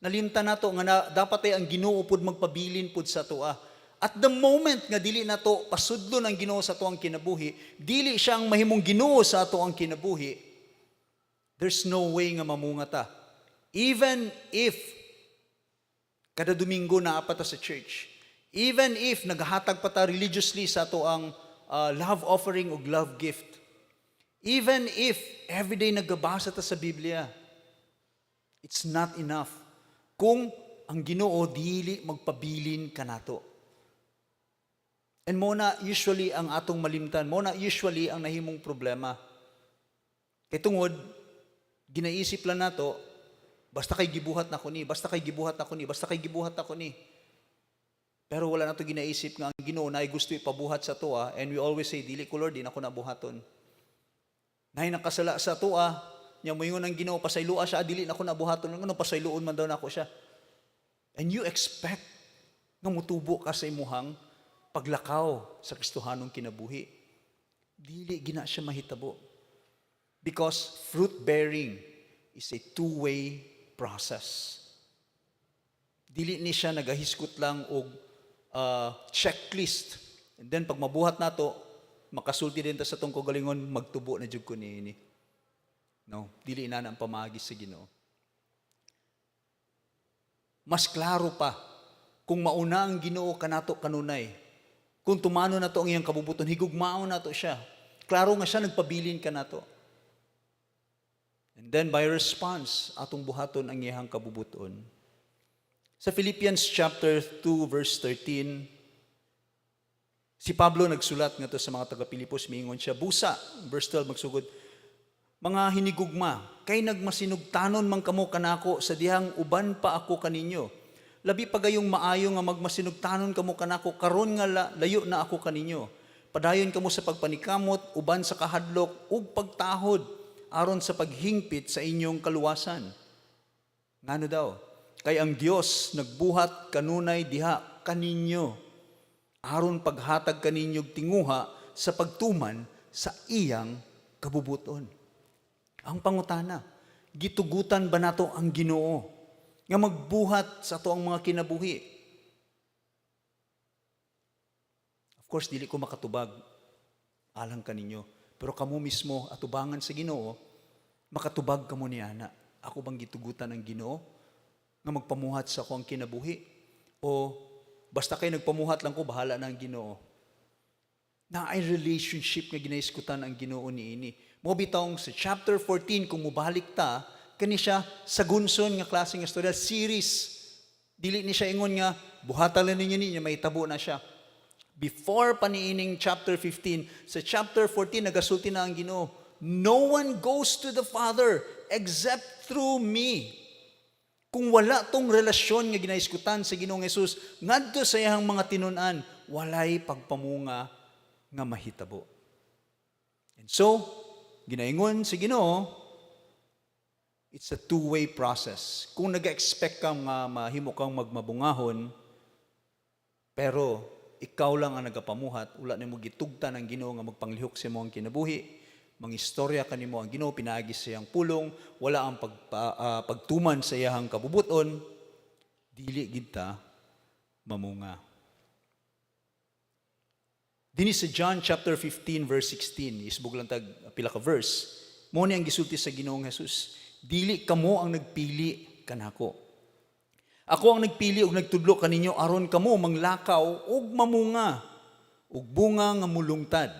nalimtan nato nga na, dapat ay ang Ginoo pud magpabilin pud sa atoa. At the moment nga dili nato pasudlon ang Ginoo sa atoang kinabuhi, dili siya ang mahimong Ginoo sa atoang kinabuhi, there's no way nga mamunga ta. Even if kada Domingo naa pa ta sa church, even if naghatag pa ta religiously sa ato ang love offering ug love gift, even if everyday nagabasa ta sa Biblia, it's not enough kung ang Ginoo dili magpabilin kanato. And mo na usually ang atong malimtan, mo na usually ang nahimong problema. Kay tungod ginaisip lang nato, basta kay gibuhat na ko ni, basta kay gibuhat na ko ni, basta kay gibuhat na ko ni. Pero wala nato ginaisip nga ang Ginoo naay gusto ipabuhat sa atoa, and we always say, "Dili ko, Lord, di na ko nabuhaton." Naay nakasala sa atoa, nya moingon ang Ginoo, "Pasayloa siya." "Dili na ko nabuhaton." Ngano pasayloon man daw nako siya? And you expect nga mutubo ka sa imuhang paglakaw sa Kristohanong kinabuhi. Dili gina siya mahitabo. Because fruit bearing is a two-way process. Dili ni siya nagahisgot lang og checklist. And then pag mabuhat nato, makasulti din ta sa atong kaugalingon, "Magtubo na jud ko niini." No, dili na ang pamaagi sa Ginoo. Mas klaro pa kung mauna ang Ginoo kanato kanunay. Kung tumano nato ang iyang kabubuton, higugmaon nato siya. Klaro nga siya nagpabilin kanato. And then by response, atong buhaton ang iyang kabubuton. Sa Philippians chapter 2 verse 13, si Pablo nagsulat ngadto sa mga taga-Pilipos, miingon siya, busa, verse 12 magsugod, "Mga hinigugma, kay nagmasinugtanon man kamo kanako sa dihang uban pa ako kaninyo. Labi pa gayong maayo nga magmasinugtanon kamo kanako karon nga layo na ako kaninyo. Padayon kamo sa pagpanikamot uban sa kahadlok ug pagtahod aron sa paghingpit sa inyong kaluwasan." Ngano daw? "Kay ang Dios nagbuhat kanunay diha kaninyo Aron paghatag kaninyog tinguha sa pagtuman sa iyang kabubuton. Ang pangutana, gitugutan ba nato ang Ginoo nga magbuhat sa ato ang mga kinabuhi? Of course, dili ko makatubag alang kaninyo. Pero kamo mismo atubangan sa Ginoo, makatubag kamo ni ana. Ako bang gitugutan ang Ginoo nga magpamuhat sa ako ang kinabuhi? O basta kay nagpamuhat lang ko, bahala na ang Ginoo? Naay relationship nga ginaiskutan ang Ginoo niini. Mo bitawng sa chapter 14, kung mubalik ta, kani siya sa gunson nga klase nga istorya, series. Dili ni siya ingon nga buhatan lang ninyo ninyo, may tabo na siya. Before pa niining chapter 15, sa chapter 14 nagasulti na ang Ginoo, "No one goes to the Father except through me." Kung wala tong relasyon nga ginaiskutan sa Ginoong Hesus ngadto sa iyang mga tinun-an, walay pagpamunga nga mahitabo. And so, ginaingon sa Ginoo, it's a two-way process. Kung nag-expect kang nga mahimo kang magmabungahon, pero ikaw lang ang nagapamuhat, wala nimo gitugtan ang Ginoo nga magpanglihok sa imong kinabuhi, mangistorya kanimo ang Ginoo pinaagi sa iyang pulong, wala ang pagtuman sa iyang kabubuton, dili gid ta mamunga. Dinhi sa John chapter 15 verse 16, isbog lang tag pila ka verse, mo ni ang gisulti sa Ginoong Jesus, "Dili kamo ang nagpili kanako. Ako ang nagpili ug nagtudlo kaninyo aron kamo manglakaw ug mamunga ug bunga nga mulungtad.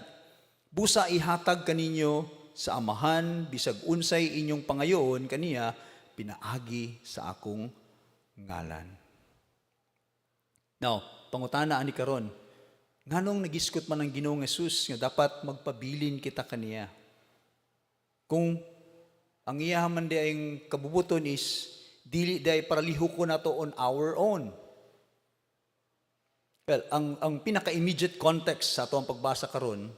Busa ihatag kaninyo sa Amahan bisag unsay inyong pangayoon kaniya pinaagi sa akong ngalan." Now, pangutana ani karon, nganong nagiskot man ang Ginoong Jesus nga dapat magpabilin kita kaniya? Kung ang iya man di ay kabubuton is dili di para lihoko nato on our own. Well, ang pinaka-immediate context sa ato ang pagbasa karon,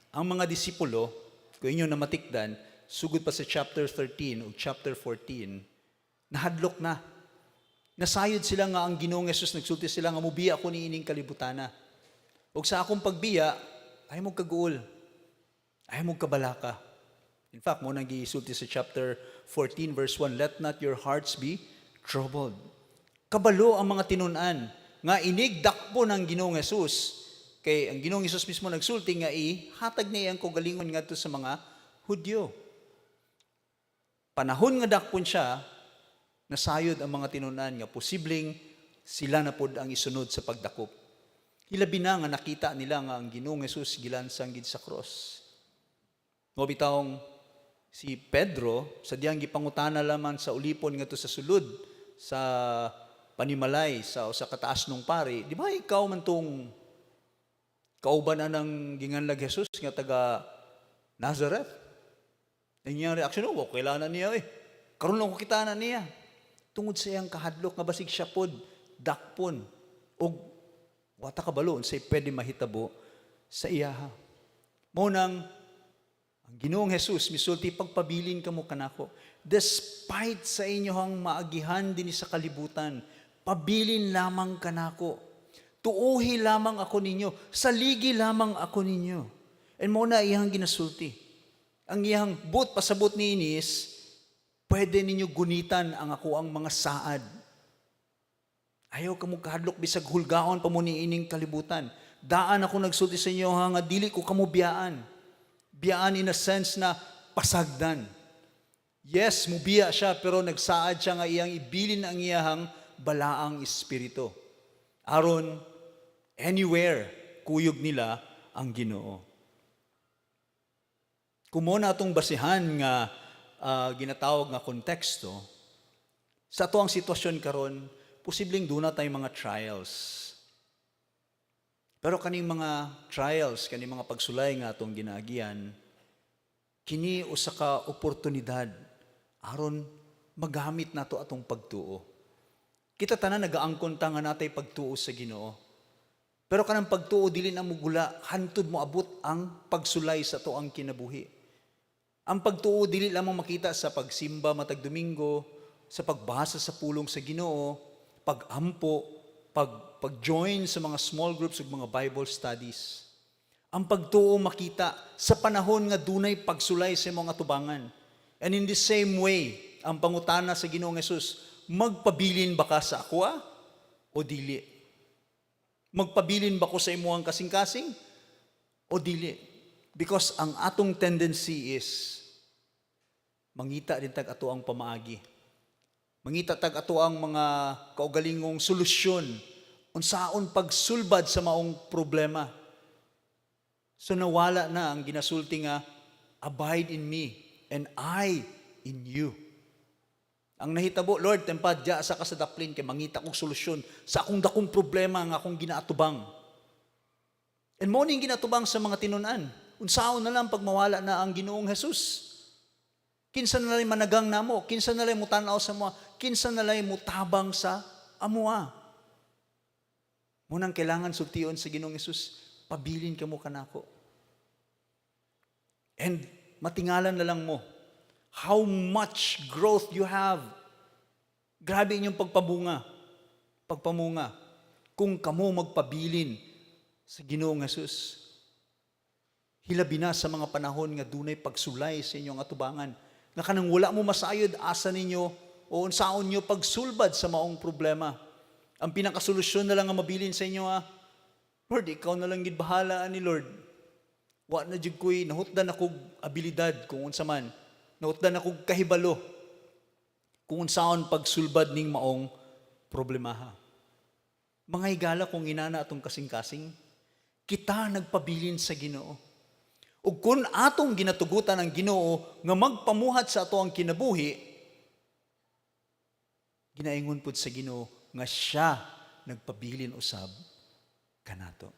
ang mga disipulo, kung inyo namatikdan, sugod pa sa chapter 13 o chapter 14, nahadlok na. Nasayod sila nga ang Ginoong Hesus nagsulti sila nga mubiya ko niining kalibutana. Ug sa akong pagbiya, ay mo kaguol. Ay mo kabalaka. In fact, mo nang gisulti sa chapter 14 verse 1, "Let not your hearts be troubled." Kabalo ang mga tinun-an nga inig dakpo ng Ginoong Hesus, kay ang Ginoong Hesus mismo nagsulti nga ihatag niya ang kaugalingon ngadto sa mga Hudyo. Panahon nga dakpon siya, nasayod ang mga tinun-an nga posibleng sila na pod ang isunod sa pagdakop. Hilabi na nga nakita nila nga ang Ginoong Hesus gilansang gid sa cross. Mo bitawng si Pedro sa diyang gipangutana laman sa ulipon ngadto sa sulod sa panimalay sa kataas nung pari, "Di ba ikaw man tong kauban na ng ginganlag Jesus nga taga Nazareth?" Ang iyang reaksyon, "Oh, kailangan niya eh. Karon lang ko kita na niya." Tungod sa iyang kahadlok nga basig siya pod, dakpon, og wata kabalo unsay pwede mahitabo sa iyaha. Mo nang ang Ginoong Jesus misulti, "Pagpabilin kamo kanako. Despite sa inyohang maagihan din sa kalibutan, pabilin lamang kanako. Tuuhi lamang ako ninyo, saligi lamang ako ninyo." And mo na iyang ginasulti. Ang iyang buot pasabot niini is, pwede ninyo gunitan ang ako ang mga saad. Ayaw kamo kahadlok bisag hulgaon pa mo niining kalibutan. Daan ako nagsulti sa inyo ha, nga dili ko kamo biyaan. Biyaan in a sense na pasagdan. Yes, mubiya siya pero nagsaad siya nga iyang ibilin ang iyahang balaang espiritu. Aron anywhere kuyog nila ang Ginoo. Kung na atong basihan nga ginatawag nga konteksto, sa ato ang sitwasyon karon, posibleng duna tay mga trials. Pero kaning mga trials, kaning mga pagsulay nga atong ginaagian, kini usa ka oportunidad aron magamit nato atong pagtuo. Kita tanan nagaangkon ta nga natay pagtuo sa Ginoo. Pero kanang pagtuo dili na mugula hantod mo abot ang pagsulay sa ato ang kinabuhi. Ang pagtuo dili lamang makita sa pagsimba matag Domingo, sa pagbasa sa pulong sa Ginoo, pagampo, pag pag-join sa mga small groups ug mga Bible studies. Ang pagtuo makita sa panahon nga dunay pagsulay sa imong atubangan. And in the same way, ang pangutana sa Ginoong Hesus, "Magpabilin ba ka sa akoa o dili? Magpabilin ba ko sa imuhang kasing-kasing o dili?" Because ang atong tendency is mangita din tag ato ang pamaagi. Mangita tag ato ang mga kaugalingong solusyon unsaon pagsulbad sa maong problema. So nawala na ang ginasulti nga, "Abide in me and I in you." Ang nahitabo, "Lord, tempad diya sa kasadaplin kay mangita kong solusyon sa akong dakong problema nga akong ginaatubang." And mao ning ginatubang sa mga tinunan. Unsaon na lang pag mawala na ang Ginoong Jesus? Kinsa na lang managang namo? Kinsa na lang mutan-aw sa amoa? Kinsa na lang mutabang sa amoa? Munang kailangan sultion sa Ginoong Jesus, "Pabilin kamo kanako." And matingalan na lang mo how much growth you have. Grabe inyong pagpabunga. Pagpamunga. Kung kamo magpabilin sa Ginoong Jesus. Hilabi na sa mga panahon nga dunay pagsulay sa inyong atubangan. Nga kanang wala mo masayod asa ninyo o unsaon nyo pagsulbad sa maong problema. Ang pinakasolusyon na lang nga mabilin sa inyo, ah, "Lord, ikaw na lang gid bahala ani, Lord. Wa na jud ko'y nahutdan akong abilidad kung unsa man. Nahutdan akong kahibalo kung unsaon pagsulbad ning maong problemaha." Mga higala, kung inana atong kasing-kasing, kita nagpabilin sa Ginoo. Ug kung atong ginatugutan ang Ginoo nga magpamuhat sa ato ang kinabuhi, ginaingon pud sa Ginoo nga siya nagpabilin usab kanato.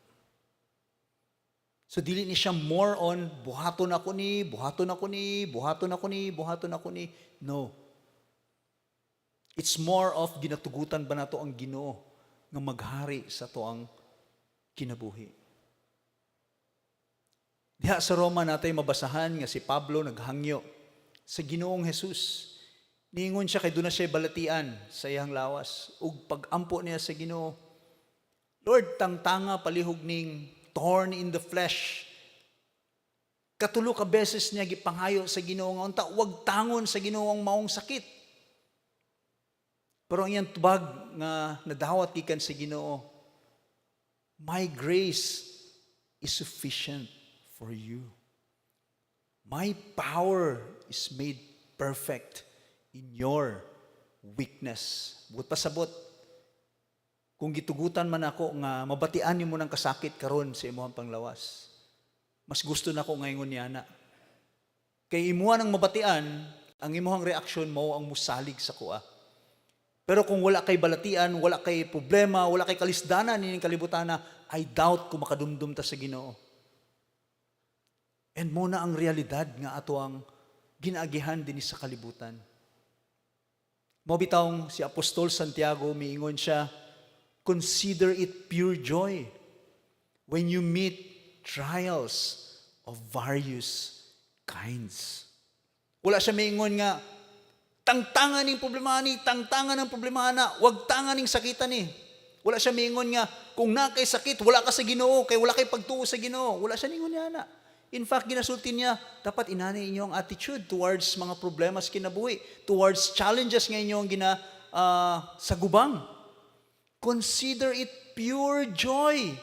So dili ni siya more on buhaton ako ni, buhaton ako ni, buhaton ako ni, buhaton ako ni. No. It's more of ginatugutan ba nato ang Ginoo nga maghari sa ato ang kinabuhi. Diha sa Roma natay mabasahan nga si Pablo naghangyo sa Ginoong Jesus. Niingon siya kay doon na siya balatian sa iyang lawas. Ug pag-ampo niya sa Ginoo, "Lord, tangtanga palihog ning thorn in the flesh." Katulo ka beses niya gipanghayo sa Ginoo nga unta wag tangon sa Ginoo ang maong sakit. Pero ang iyang tubag nga nadawat gikan sa Ginoo, "My grace is sufficient for you. My power is made perfect in your weakness." Buot pasabot, kung gitugutan man ako nga mabatian nimo ng kasakit karon sa imong panglawas, mas gusto nako ngayon niya na. Kay imuha nang mabatian, ang imuhang reaksyon mao ang musalig sa kuha. Pero kung wala kay balatian, wala kay problema, wala kay kalisdanan nining kalibutan, I doubt kung makadumdum ta sa Ginoo. And mao na ang realidad nga ato ang ginaagihan din sa kalibutan. Mao bitawng si Apostol Santiago miingon siya, "Consider it pure joy when you meet trials of various kinds." Wala siya miingon nga, "Tangtangan ning problema ni, tangtangan ng problema na, wag tangan ning sakitan ni." Wala siya miingon nga, kung na kay sakit, wala ka sa Ginoo, kay wala kay pagtuo sa Ginoo. Wala siya ningon niya na. In fact, ginasulti niya, dapat inani inyo ang attitude towards mga problema sa kinabuhi, towards challenges nga inyong gina sagubang. Consider it pure joy.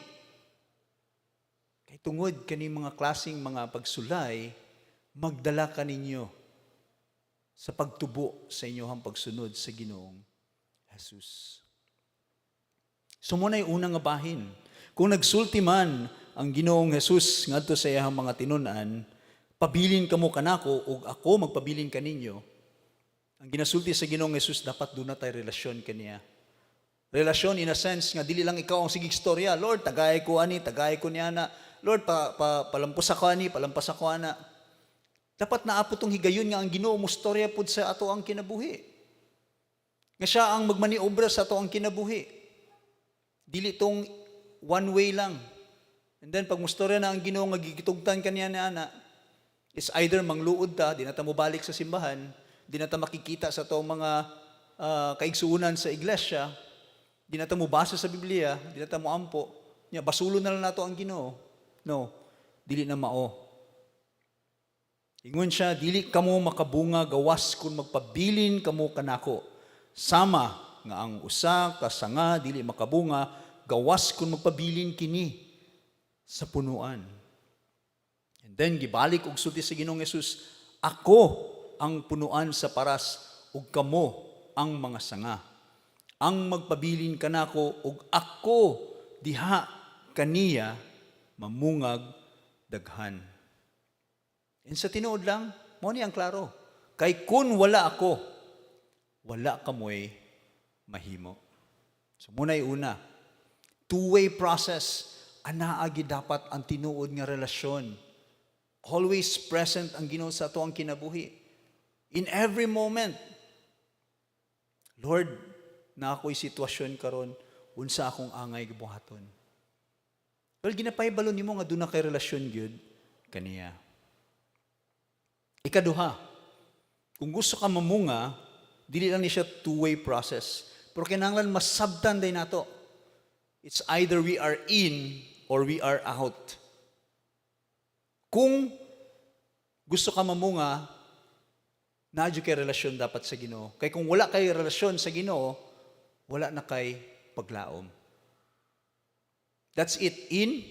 Kay tungod kani mga klaseng mga pagsulay, magdala ka ninyo sa pagtubo sa inyong pagsunod sa Ginoong Jesus. So mao na'y unang nga bahin. Kung nagsulti man ang Ginoong Jesus ngadto sa iyang mga tinun-an, "Pabilin kamo kanako ug ako magpabilin kaninyo." Ang ginasulti sa Ginoong Jesus, dapat duna tay relasyon kaniya. Relasyon in a sense nga dili lang ikaw ang sige istorya, "Lord, tagay ko ani, tagay ko niya na. Lord, palampos ako ani, palampas ako ana." Dapat naa po tong higayon nga ang Ginoo mustorya pud sa ato ang kinabuhi. Nga siya ang magmaniobra sa ato ang kinabuhi. Dili tong one way lang. And then pag mustorya na ang Ginoo nga gigitugtan kaniya ni ana, is either mangluod ta, di na ta mobalik sa simbahan, di na ta makikita sa atong mga kaigsuonan sa iglesia, Di na ta mo basa sa Biblia, di na ta mo ampo, nya basulo na lang nato ang Ginoo. No, dili na mao. Ingon siya, "Dili kamo makabunga gawas kung magpabilin kamo kanako. Sama nga ang usa ka sanga dili makabunga gawas kung magpabilin kini sa punuan." And then gibalik og sulti sa Ginoong Hesus, "Ako ang punuan sa paras ug kamo ang mga sanga. Ang magpabilin kanako ug ako diha kaniya mamungag daghan." And sa tinuod lang, mao ni ang klaro. Kay kun wala ako, wala kamoy mahimo. So muna'y una, two-way process, anaa gyud dapat ang tinuod nga relasyon. Always present ang Ginoo sa atoang kinabuhi. In every moment. "Lord, naa ko'y sitwasyon karon, unsa akong angay gibuhaton?" Well, ginapahibalo nimo nga duna kay relasyon gyud kaniya. Ikaduha, kung gusto ka mamunga, dili lang ni siya two-way process. Pero kinahanglan masabtan din nato. It's either we are in or we are out. Kung gusto ka mamunga, naa kay relasyon dapat sa Ginoo. Kay kung wala kay relasyon sa Ginoo, wala na kay paglaom. That's it, in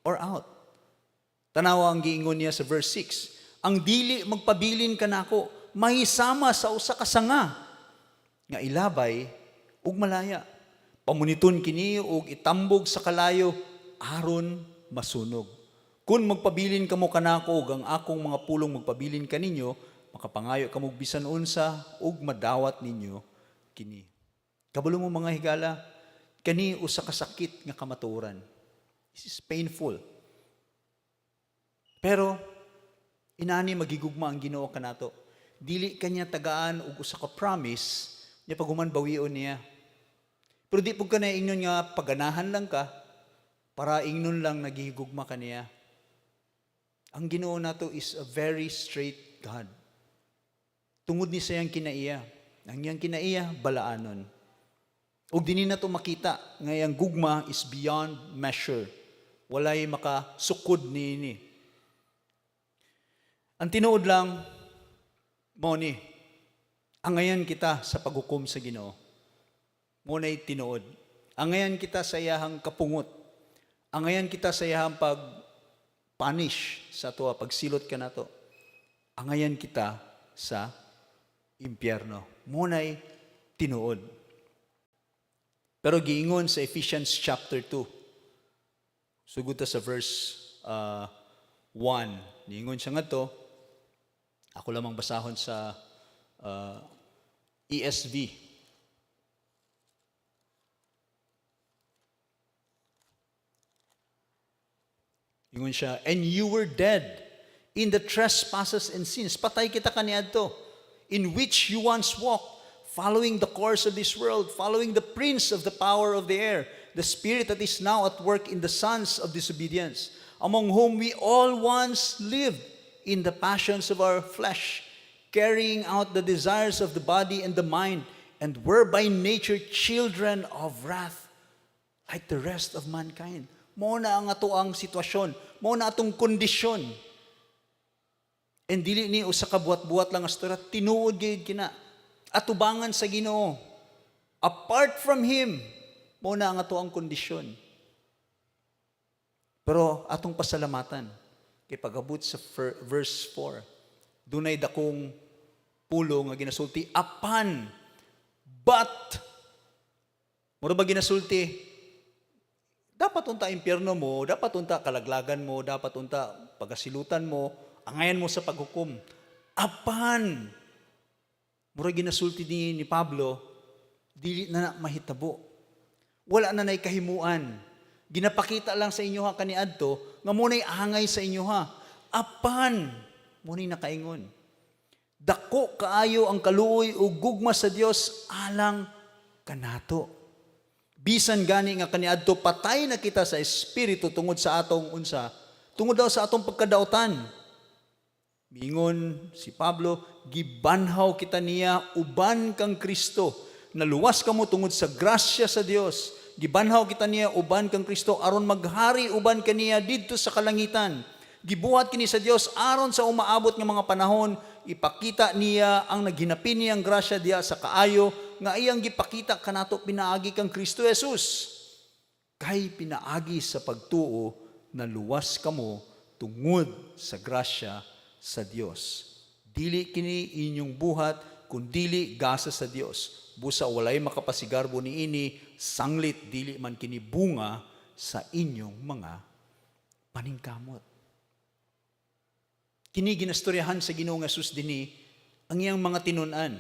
or out. Tanawa ang giingon niya sa verse 6. "Ang dili magpabilin kanako, mahisama sa usa ka sanga nga ilabay ug malaya. Pamuniton kini ug itambog sa kalayo aron masunog. Kung magpabilin kamo kanako ug ang akong mga pulong magpabilin kaninyo, makapangayo kamo og bisan unsa ug madawat ninyo kini." Kabalo mo, mga higala, kani usa ka sakit nga kamatuoran. This is painful. Pero inani magigugma ang Ginoo kanato. Dili kanya tagaan og usa ka promise nya paghuman bawion niya. Pero di pud ka na ingnon nga paganahan lang ka para ingnon lang nagihigugma ka niya. Ang Ginoo nato is a very straight God. Tungod ni sa iyang kinaiya. Ang iyang kinaiya, balaanon. Ug dinhi nato makita nga iyang gugma is beyond measure. Walay makasukod niini. Ang tinuod lang, mao ni, angayan kita sa paghukom sa Ginoo. Mao na'y tinuod. Angayan kita sa iyahang kapungot. Angayan kita sa iyahang pag punish sa atoa, pagsilot kanato. Angayan kita sa impyerno. Mao na'y tinuod. Pero giingon sa Ephesians chapter 2, sugod ta sa verse 1. Niingon siya ngadto, ako lamang basahon sa ESV. Ingon siya, "And you were dead in the trespasses and sins." Patay kita kaniadto. "In which you once walked, following the course of this world, following the prince of the power of the air, the spirit that is now at work in the sons of disobedience, among whom we all once lived in the passions of our flesh, carrying out the desires of the body and the mind, and were by nature children of wrath, like the rest of mankind." Mao na ang atoang sitwasyon, mao na atong kondisyon. And dili ni usa ka buhat-buhat lang nga istorya, tinuod gyud kina. Atubangan sa Ginoo. Apart from Him, mao na ang atoang kondisyon. Pero atong pasalamatan kay pag-abot sa verse 4, dunay dakong pulo nga ginasulti, "Apan," "but." Mura ba ginasulti, dapat unta impyerno mo, dapat unta kalaglagan mo, dapat unta pagasilutan mo, angayan mo sa paghukom. Apan, mura ginasulti ni Pablo, dili na na mahitabo. Wala na na'y kahimuan. Ginapakita lang sa inyo ha kaniadto nga mao na'y angay sa inyo ha. Apan, mao na'y nakaingon. Dako kaayo ang kaluoy ug gugma sa Dios alang kanato. Bisan gani nga kaniadto patay na kita sa espiritu tungod sa atong unsa, tungod daw sa atong pagkadautan. Mingon si Pablo, gibanhaw kita niya uban kang Kristo. Naluwas kamo tungod sa grasya sa Dios. Gibanhaw kita niya uban kang Kristo aron maghari uban kaniya didto sa kalangitan. Gibuhat kini sa Dios aron sa umaabot nga mga panahon ipakita niya ang naghinapin niyang grasya diha sa kaayo nga iyang gipakita kanato pinaagi kang Kristo Jesus. Kay pinaagi sa pagtuo naluwas kamo tungod sa grasya sa Dios. Dili kini inyong buhat kundili gasa sa Dios. Busa walay makapasigarbo niini, sanglit dili man kini bunga sa inyong mga paningkamot. Kini ginastoryahan sa Ginoong Jesus dinhi ang iyang mga tinun-an.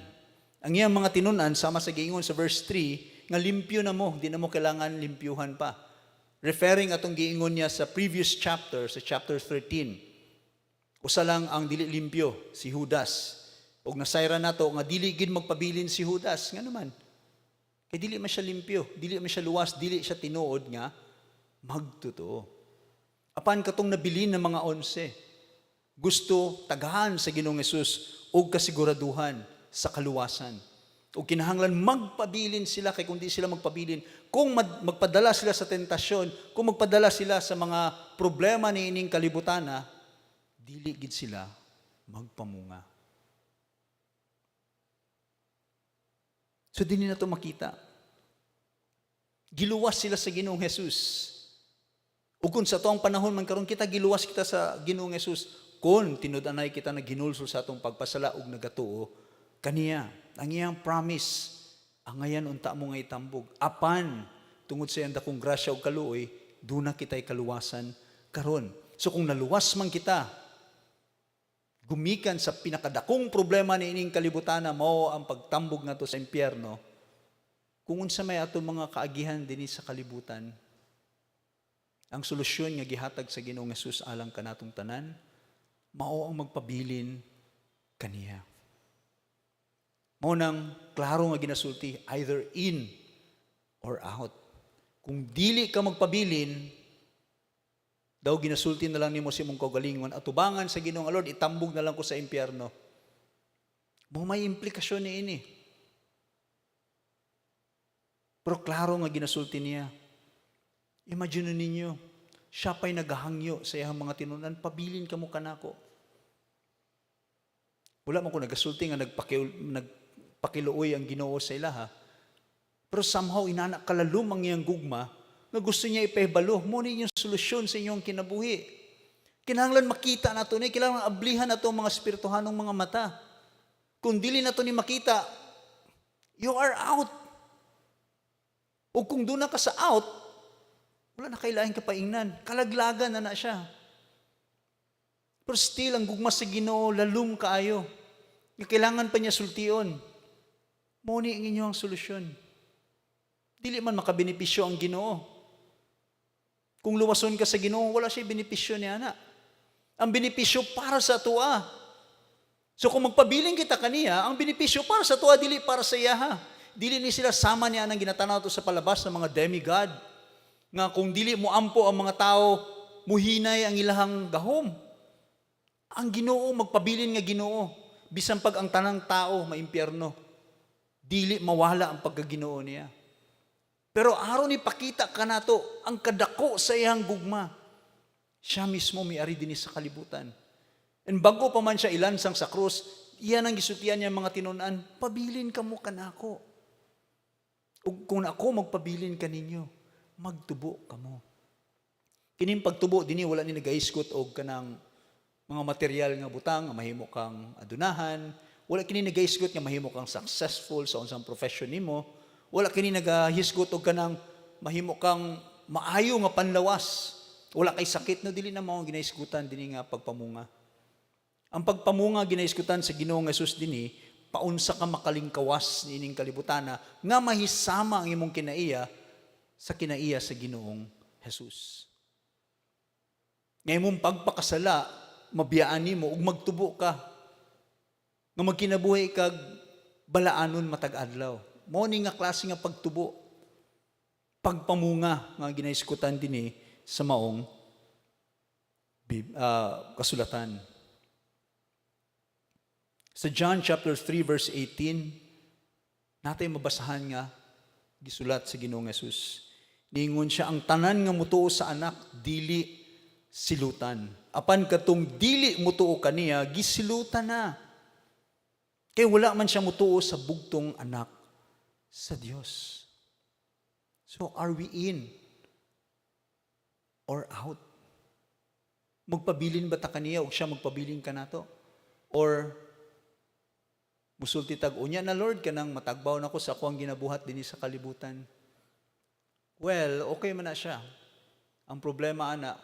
Ang iyang mga tinun-an, sama sa giingon sa verse 3, nga limpyo na mo, di na mo kailangan limpyuhan pa. Referring atong giingon niya sa previous chapter, sa chapter 13. Usa lang ang dili limpyo, si Judas. Og nasayran nato nga dili gid magpabilin si Judas. Nga naman, kay dili man siya limpyo, dili man siya luwas, dili siya tinuod nga magtotoo. Apan katong nabilin ng mga 11, gusto tagahan sa Ginoong Hesus og kasiguraduhan sa kaluwasan. O kinahanglan magpabilin sila, kay kung di sila magpabilin, kung magpadala sila sa tentasyon, kung magpadala sila sa mga problema ni ining kalibutana, dili gid sila magpamunga. So dinhi na to makita. Giluwas sila sa Ginoong Hesus. Ug kung sa tuang panahon man karon kita, giluwas kita sa Ginoong Hesus kung tinud-anay kita na ginulsol sa atong pagpasala ug nagatuo kaniya. Ang iyang promise, angayan unta mo nga itambog. Apan tungod sa iyang dakong grasya ug kaluoy, duna kita'y kaluwasan karon. So kung naluwas man kita, gumikan sa pinakadakong problema ni ining kalibutan, mao ang pagtambog nato sa impyerno, kung unsa may ato mga kaagihan dinhi sa kalibutan, ang solusyon nga gihatag sa Ginoong Hesus alang kanatong tanan, mao ang magpabilin kaniya. Mao nang klaro nga ginasulti, either in or out. Kung dili ka magpabilin, daw ginasulti na lang nimo sa imong kaugalingon, atubangan sa Ginoong Lord, itambog na lang ko sa impyerno. Mao may implikasyon ni ini. Pero klaro nga ginasulti niya. Imagine ninyo, siya pa'y naghahangyo sa iyang mga tinunan, "Pabilin kamo kanako." Wala man ko nagasulti nga nagpakiluoy ang Ginoo sa ilaha. Pero somehow inana kalalom ang iyang gugma nga gusto niya ipahibalo. Mo ni inyong solusyon sa inyong kinabuhi. Kinahanglan makita nato ni, kailangan ablihan nato ang mga espirituhanong mga mata. Kung dili nato ni makita, you are out. O kung doon na ka sa out, wala na kailangan kapaingnan. Kalaglagan na na siya. Pero still, ang gugma sa Ginoo, lalom kaayo. Nga kailangan pa niya sultion. Mo ni ang inyong solusyon. Dili man makabenepisyo ang Ginoo. Kung luwason ka sa Ginoo, wala siya benepisyo niya na. Ang benepisyo para sa atoa. So kung magpabilin kita kaniya, ang benepisyo para sa atoa, dili para sa iyaha. Dili ni sila sama niya ang ginatanaw to sa palabas ng mga demigod. Nga kung dili mo ampo ang mga tao, muhinay ang ilahang gahom. Ang Ginoo magpabilin nga Ginoo, bisan pag ang tanang tao maimpyerno, dili mawala ang pagkaginoo niya. Pero aron ipakita kanato ang kadako sa iyang gugma, siya mismo miari dinhi sa kalibutan. And bago pa man siya ilansang sa krus, iyan ang gisultian niya mga tinunan, "Pabilin kamo kanako. Ug kung ako magpabilin kaninyo, magtubo kamo." Kining pagtubo dinhi, wala ni nagahisgot og kanang mga material nga butang nga mahimo kang adunahan, wala kini nagahisgot nga mahimo kang successful sa unsang profession nimo, wala kini nagahisgot og kanang mahimo kang maayo nga panlawas. Wala kay sakit, no, dili na mao ang ginahisgutan dinhi nga pagpamunga. Ang pagpamunga ginahisgutan sa Ginoong Hesus dinhi, paunsa ka makalingkawas niining kalibutana nga mahisama ang imong kinaiya sa kinaiya sa Ginoong Hesus. Nga imong pagpakasala, mabiyaan nimo ug magtubo ka. Nga magkinabuhi kag balaanon matag adlaw. Mao ni nga klase nga pagtubo. Pagpamunga nga ginahisgutan dinhi sa maong kasulatan. Sa John chapter 3 verse 18, Naa tay mabasahan nga gisulat sa Ginoong Jesus. Niingon siya, ang tanan nga mutuo sa Anak dili silutan. Apan katong dili mutuo kaniya, gisilutan na. Kay wala man siya mutuo sa bugtong Anak sa Dios. So are we in or out? Magpabilin ba ta kaniya o siya magpabilin kanato? Or musulti tag, "Unya na, Lord, kanang matagbaw na ko sa akong ginabuhat dinhi sa kalibutan"? Well, okay man na siya. Ang problema ana,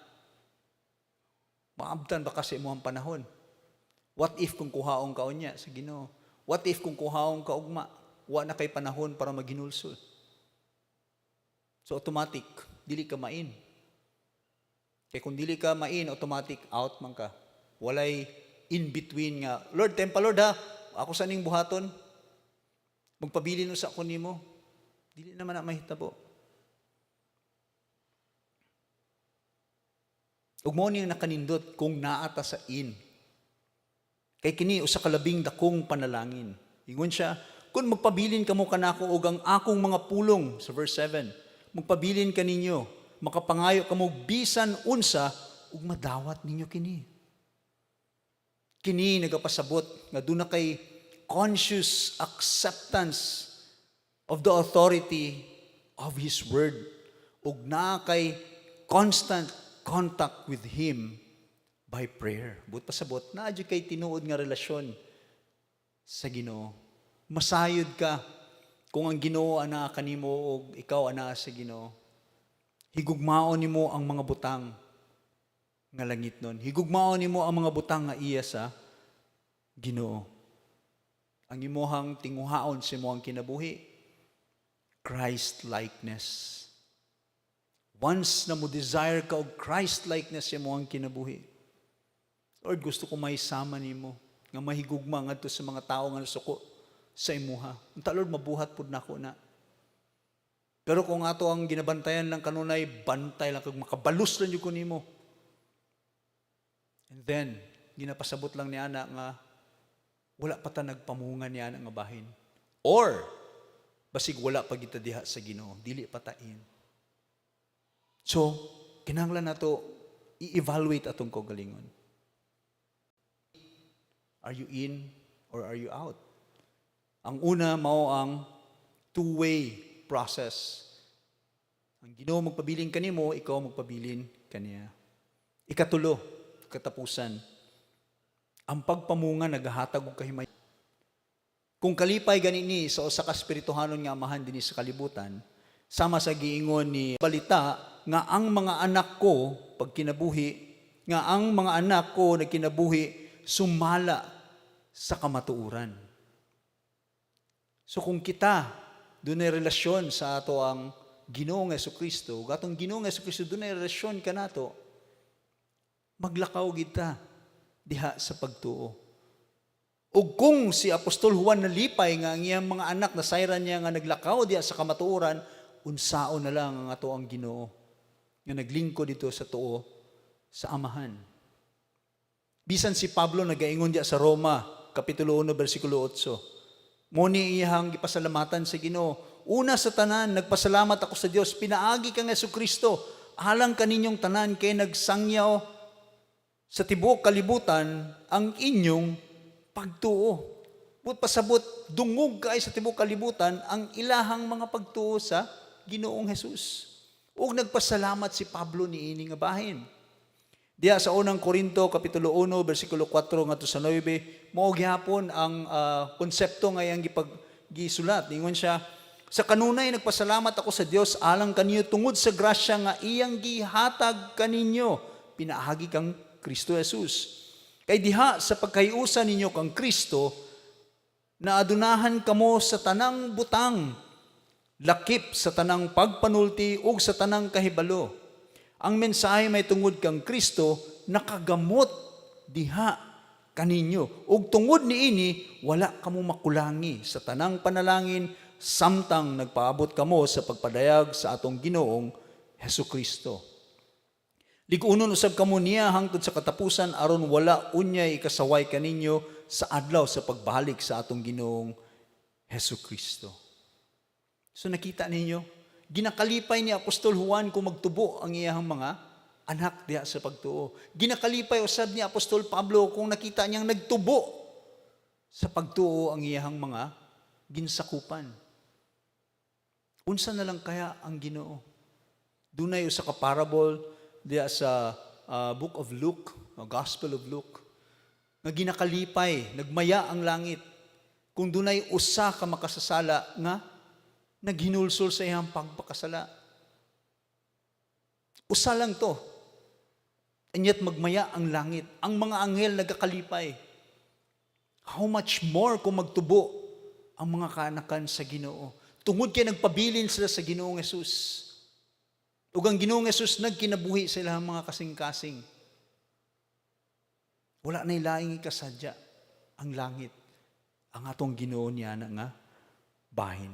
maabtan ba kasi mo ang panahon? What if kung kuhaon ka unya sa Ginoo? What if kung kuhaon ka ugma? Wa na kay panahon para maghinulsol. So automatic, dili ka ma-in. Kay kung dili ka ma-in, automatic out man ka. Walay in between nga, "Lord, tempa Lord ha, ako sa ning buhaton. Magpabilin sa ako nimo." Dili naman na mahitabo. Ug mao ni nakanindot kung naa ta sa in. Kay kini usa ka labing dakong panalangin. Ingon siya, "Kung magpabilin kamo kanako ug ang akong mga pulong," sa verse 7, "magpabilin kaninyo, makapangayo kamo bisan unsa ug madawat ninyo kini." Kini nagapasabot nga duna kay conscious acceptance of the authority of His Word ug naa kay constant contact with Him by prayer. Buot pasabot, naa jud kay tinuod nga relasyon sa Ginoo. Masayod ka kung ang Ginoo anaa kanimo ug ikaw anaa sa Ginoo. Higugmaon nimo ang mga butang nga langit nun. Higugmaon nimo ang mga butang nga iya sa Ginoo. Ang imuhang tinguhaon sa imong kinabuhi, Christ-likeness. Once na mo desire ka og Christ-likeness sa imong kinabuhi, "Lord, gusto ko may sama nimo nga mahigugma ngadto sa mga tao nga nasuko sa imuha. Unta Lord, mabuhat pud nako na." Pero kung ato ang ginabantayan lang kanunay, bantay lang kag makabalus lang jud ko nimo. And then, ginapasabot lang ni ana nga wala pa ta nagpamunga ni ana nga bahin. Or, basig wala pa kita diha sa Ginoo, dili pa ta in. So, kinahanglan nato i-evaluate atong kaugalingon. Are you in or are you out? Ang una mao ang two-way process. Ang Ginoo magpabilin kanimo, ikaw magpabilin kaniya. Ikatulo, katapusan. Ang pagpamunga nagahatag og kahimay. Kung kalipay gani ni sa usa ka espirituhanon nga amahan dinhi sa kalibutan, sama sa giingon ni balita nga ang mga anak ko pagkinabuhi, nga ang mga anak ko nagkinabuhi sumala sa kamatuoran. So kung kita dunay relasyon sa ato ang Ginoong Kristo, ug atong Ginoong Kristo dunay relasyon kanato, maglakaw kita diha sa pagtuo. Ug kung si Apostol Juan nalipay nga ang iyang mga anak nasayran niya nga naglakaw diha sa kamatuoran, unsaon na lang ang ato ang Ginoo nga naglingkod dito sa tuo sa Amahan? Bisan si Pablo nagaingon diya sa Roma, Kapitulo 1, versikulo 8. Mao ni iyang gipasalamatan sa Ginoo. "Una sa tanan, nagpasalamat ako sa Dios pinaagi kang Kristo alang kaninyong tanan kay nagsangyaw sa tibuok kalibutan ang inyong pagtuo." Buot pasabot, dungog kay sa tibuok kalibutan ang ilahang mga pagtuo sa Ginoong Jesus. Ug nagpasalamat si Pablo niini nga bahin. Diya sa Unang Korinto kapitulo 1 bersikulo 4 ngadto sa 9, mao gihapon ang konsepto nga iyang gipag gisulat. Ingon siya, "Sa kanunay nagpasalamat ako sa Dios alang kaniyo tungod sa grasya nga iyang gihatag kaninyo pinaagi kang Kristo Jesus. Kay diha sa pagkahiusa ninyo kang Kristo, naadunahan kamo sa tanang butang, lakip sa tanang pagpanulti ug sa tanang kahibalo. Ang mensahe may tungod kang Kristo nakagamot diha kaninyo. Ug tungod niini wala kamo makulangi sa tanang panalangin samtang nagpaabot kamo sa pagpadayag sa atong Ginoong Hesus Kristo. Lig-unon usab kamo niya hangtod sa katapusan aron wala unyay ikasaway kaninyo sa adlaw sa pagbalik sa atong Ginoong Hesus Kristo." So nakita ninyo, ginakalipay ni Apostol Juan kung magtubo ang iyang mga anak diha sa pagtuo. Ginakalipay usab ni Apostol Pablo kung nakita niyang nagtubo sa pagtuo ang iyang mga ginsakupan. Unsa na lang kaya ang Ginoo? Dunay usa ka parable diha sa Book of Luke, o Gospel of Luke, nga ginakalipay, nagmaya ang langit kung dunay usa ka makasasala nga naghinulsol sa iyang pagpakasala. Usa lang to. And yet magmaya ang langit. Ang mga anghel nagakalipay. How much more kung magtubo ang mga kaanakan sa Ginoo? Tungod kay nagpabilin sila sa Ginoong Hesus. Ug ang Ginoong Hesus nagkinabuhi sa ilang mga kasing-kasing. Wala na laing ikasadya ang langit. Ang atong Ginoo niya na nga bahin.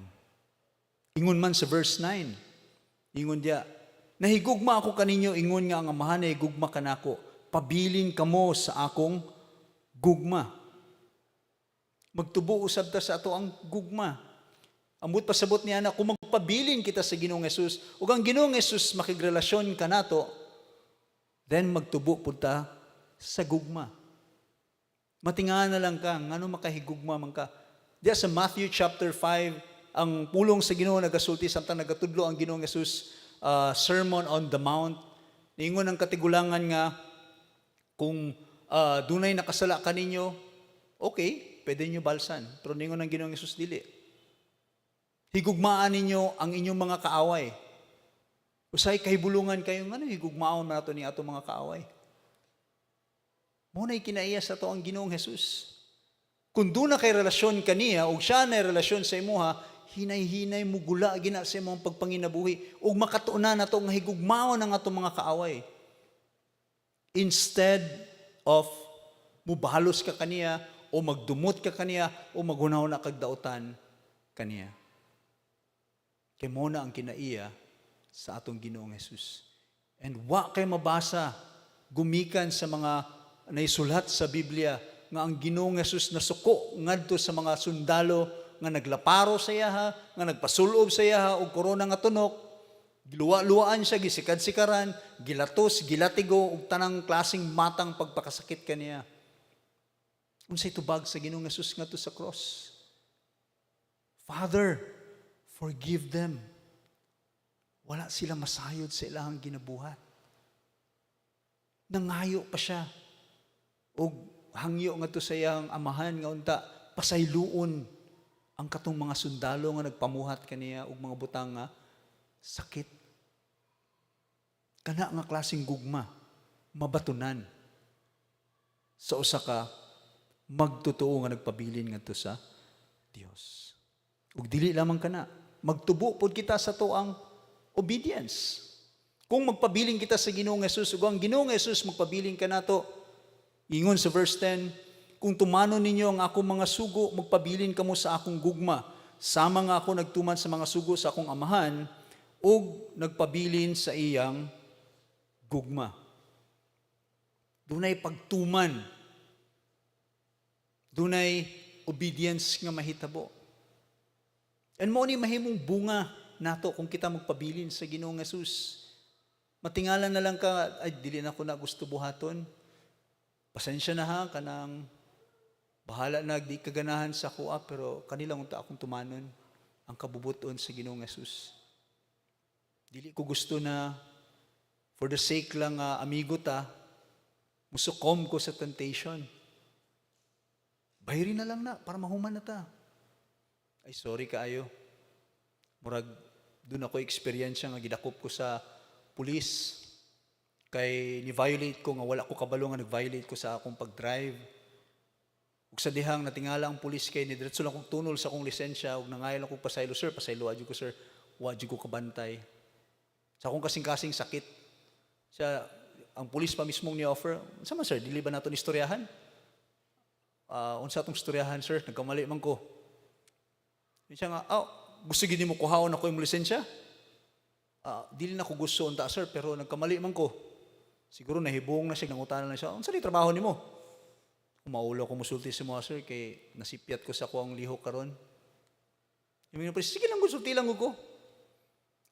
Ingon man sa verse 9. Ingon diya, "Nahigugma ako kaninyo, ingon nga ang Amahan nahigugma kanako. Pabilin kamo sa akong gugma." Magtubo usab ta sa ato ang gugma. Ambot pasabot niya na kung magpabilin kita sa Ginoong Hesus ug ang Ginoong Hesus makigrelasyon kanato, then magtubo pud ta sa gugma. Matinga na lang ka, ngano makahigugma man ka. Diya sa Matthew chapter 5, ang pulong sa Ginoo nagasulti samtang nagatudlo ang Ginoong Hesus, Sermon on the Mount. Niingon ang katigulangan nga kung dunay nakasala kaninyo, okay, pwede niyo balsan. Pero ningon ang Ginoong Hesus, dili. Higugmaan ninyo ang inyong mga kaaway. Usay kahibulungan kayo, ngano higugmaon nato ni ato mga kaaway? Mao na'y kinaiya sa ato ang Ginoong Hesus. Kung duna kay relasyon kaniya ug siya na relasyon sa imuha, hinay-hinay mo gula gina sa imong pagpanginabuhi ug makatuonan nato nga higugmaon ang atong mga kaaway. Instead of mubalos ka kaniya o magdumot ka kaniya o maghunahuna kag dautan kaniya. Kay mao na ang kinaiya sa atong Ginoong Hesus. And wa kay mabasa gumikan sa mga naisulat sa Biblia nga ang Ginoong Hesus nasuko ngadto sa mga sundalo nga naglaparo sa iyaha, nga nagpasulob sa iyaha og korona nga tunok, giluwa-luwaan siya, gisikad-sikaran, gilatos, gilatigo ug tanang klaseng matang pagpakasakit kaniya. Unsay tubag sa Ginoong Hesus ngadto sa cross? "Father, forgive them. Wala sila masayod sa ilang ginabuhat." Nangayo pa siya. Og hangyo ngadto sa iyang Amahan nga unta pasayloon ang katong mga sundalo nga nagpamuhat kaniya og mga butang nga sakit. Kana nga klaseng gugma mabatunan sa usa ka magtotoo nga nagpabilin ngadto sa Dios. Ug dili lamang kana, magtubo pod kita sa atoang obedience. Kung magpabilin kita sa Ginoong Hesus ug ang Ginoong Hesus magpabilin kanato, ingon sa verse 10, "Kung tumanon ninyo ang akong mga sugo, magpabilin kamo sa akong gugma, sama nga ako nagtuman sa mga sugo sa akong Amahan ug nagpabilin sa iyang gugma." Dunay pagtuman. Dunay obedience nga mahitabo. And mao ni mahimong bunga nato kung kita magpabilin sa Ginoong Hesus. Matingala na lang ka, "Ay, dili na ko na gusto buhaton. Pasensya na ha, kanang bahala na di ka ganahan sa akoa, pero kanilang unta akong tumanon ang kabubuton sa Ginoong Hesus. Dili ko gusto na for the sake lang nga amigo ta, musukom ko sa temptation. Bayri na lang na para mahuman na ta. Ay, sorry kaayo. Murag duna ko experience nga gidakop ko sa pulis kay ni-violate ko nga wala ko kabalo nga nag-violate ko sa akong pag-drive. Ug sa dihang natingala ang pulis kay nidiretso lang kong tunol sa akong lisensya ug nangayo lang kong pasaylo, 'Sir, pasaylo jud ko, sir. Wa jud ko kabantay.' Sa akong kasing-kasing sakit." Siya, ang pulis pa mismong ni offer, "Unsa man, sir, dili ba nato ni istoryahan?" "Unsa atong istoryahan, sir? Nagkamali man ko." Siya nga, "Oh, gusto gid nimo kuhaon ako imong lisensya?" "Dili na ko gusto unta, sir, pero nagkamali man ko." Siguro nahibong na siya, nangutana na siya, "Unsa di trabaho nimo?" "Maulo ko musulti sa mga, sir, kay nasipyat ko sa kuang lihok karon." Yung mga sige lang, sulti lang ko.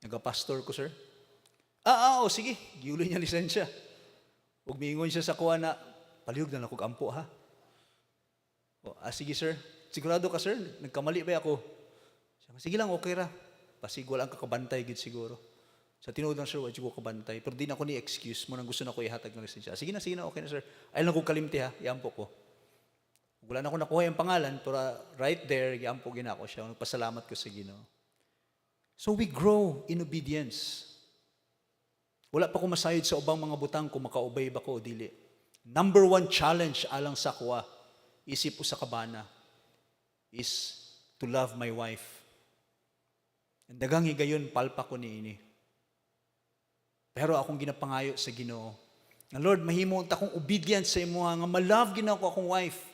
Nagapastor ko, sir. Oh, sige. Giuloy niya lisensya. Ug miingon siya sa kuha na, "Palihog na lang kog ampo, ha." "Oh, sige, sir. Sigurado ka, sir? Nagkamali ba ako?" Siya, "Sige lang, okay ra. Basig wala ang kakabantay gid siguro." Sa tinuod lang, sir, wala ko kabantay. Pero di na ako ni excuse mo nang gusto na ko ihatag ng lisensya. Sige na, okay na, sir. Ay lang kong kalimti, ha, iampo ko." Wala na ako nakuha yung pangalan, pero right there, giampo gina ako siya. Nagpasalamat ko sa Ginoo. So we grow in obedience. Wala pa ko masayod sa ubang mga butang kung makaubay ba ko o dili. Number one challenge alang sa akoa, isip usa ka bana, is to love my wife. And daghang higayon palpa ko niini. Pero akong ginapangayo sa Ginoo, nga Lord, mahimo unta akong obedient sa imuha nga ma-love gina ko akong wife.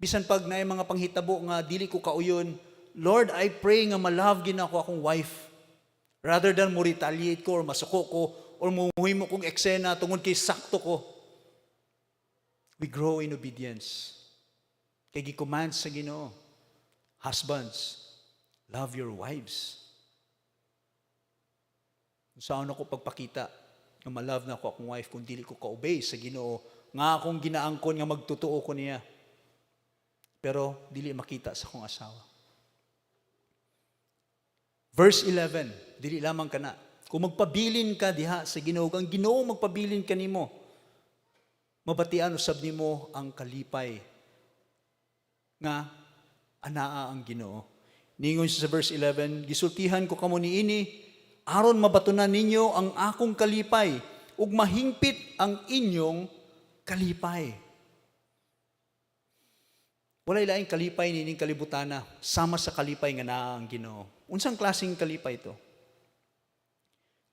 Bisan pag naay mga panghitabo nga dili ko kauyon, Lord, I pray nga ma-love gina ko akong wife. Rather than mo retaliate ko or masuko ko or muhimo kong eksena tungod kay sakto ko. We grow in obedience. Kay gi-command sa Ginoo, "Husbands, love your wives." Saan ako pagpakita nga ma-love na ako akong wife kung dili ko ka-obey sa Ginoo nga akong ginaangkon nga magtotoo ko niya? Pero dili makita sa akong asawa. Verse 11, dili lamang kana. Kung magpabilin ka diha sa Ginoo, ang Ginoo magpabilin kanimo, mabatian usab nimo ang kalipay nga anaa ang Ginoo. Ningon siya sa verse 11, "Gisultihan ko kamo niini aron mabatunan ninyo ang akong kalipay ug mahingpit ang inyong kalipay." Walay laing kalipay nining kalibutana sama sa kalipay nga naa ang Ginoo. Unsang klaseng kalipay ito?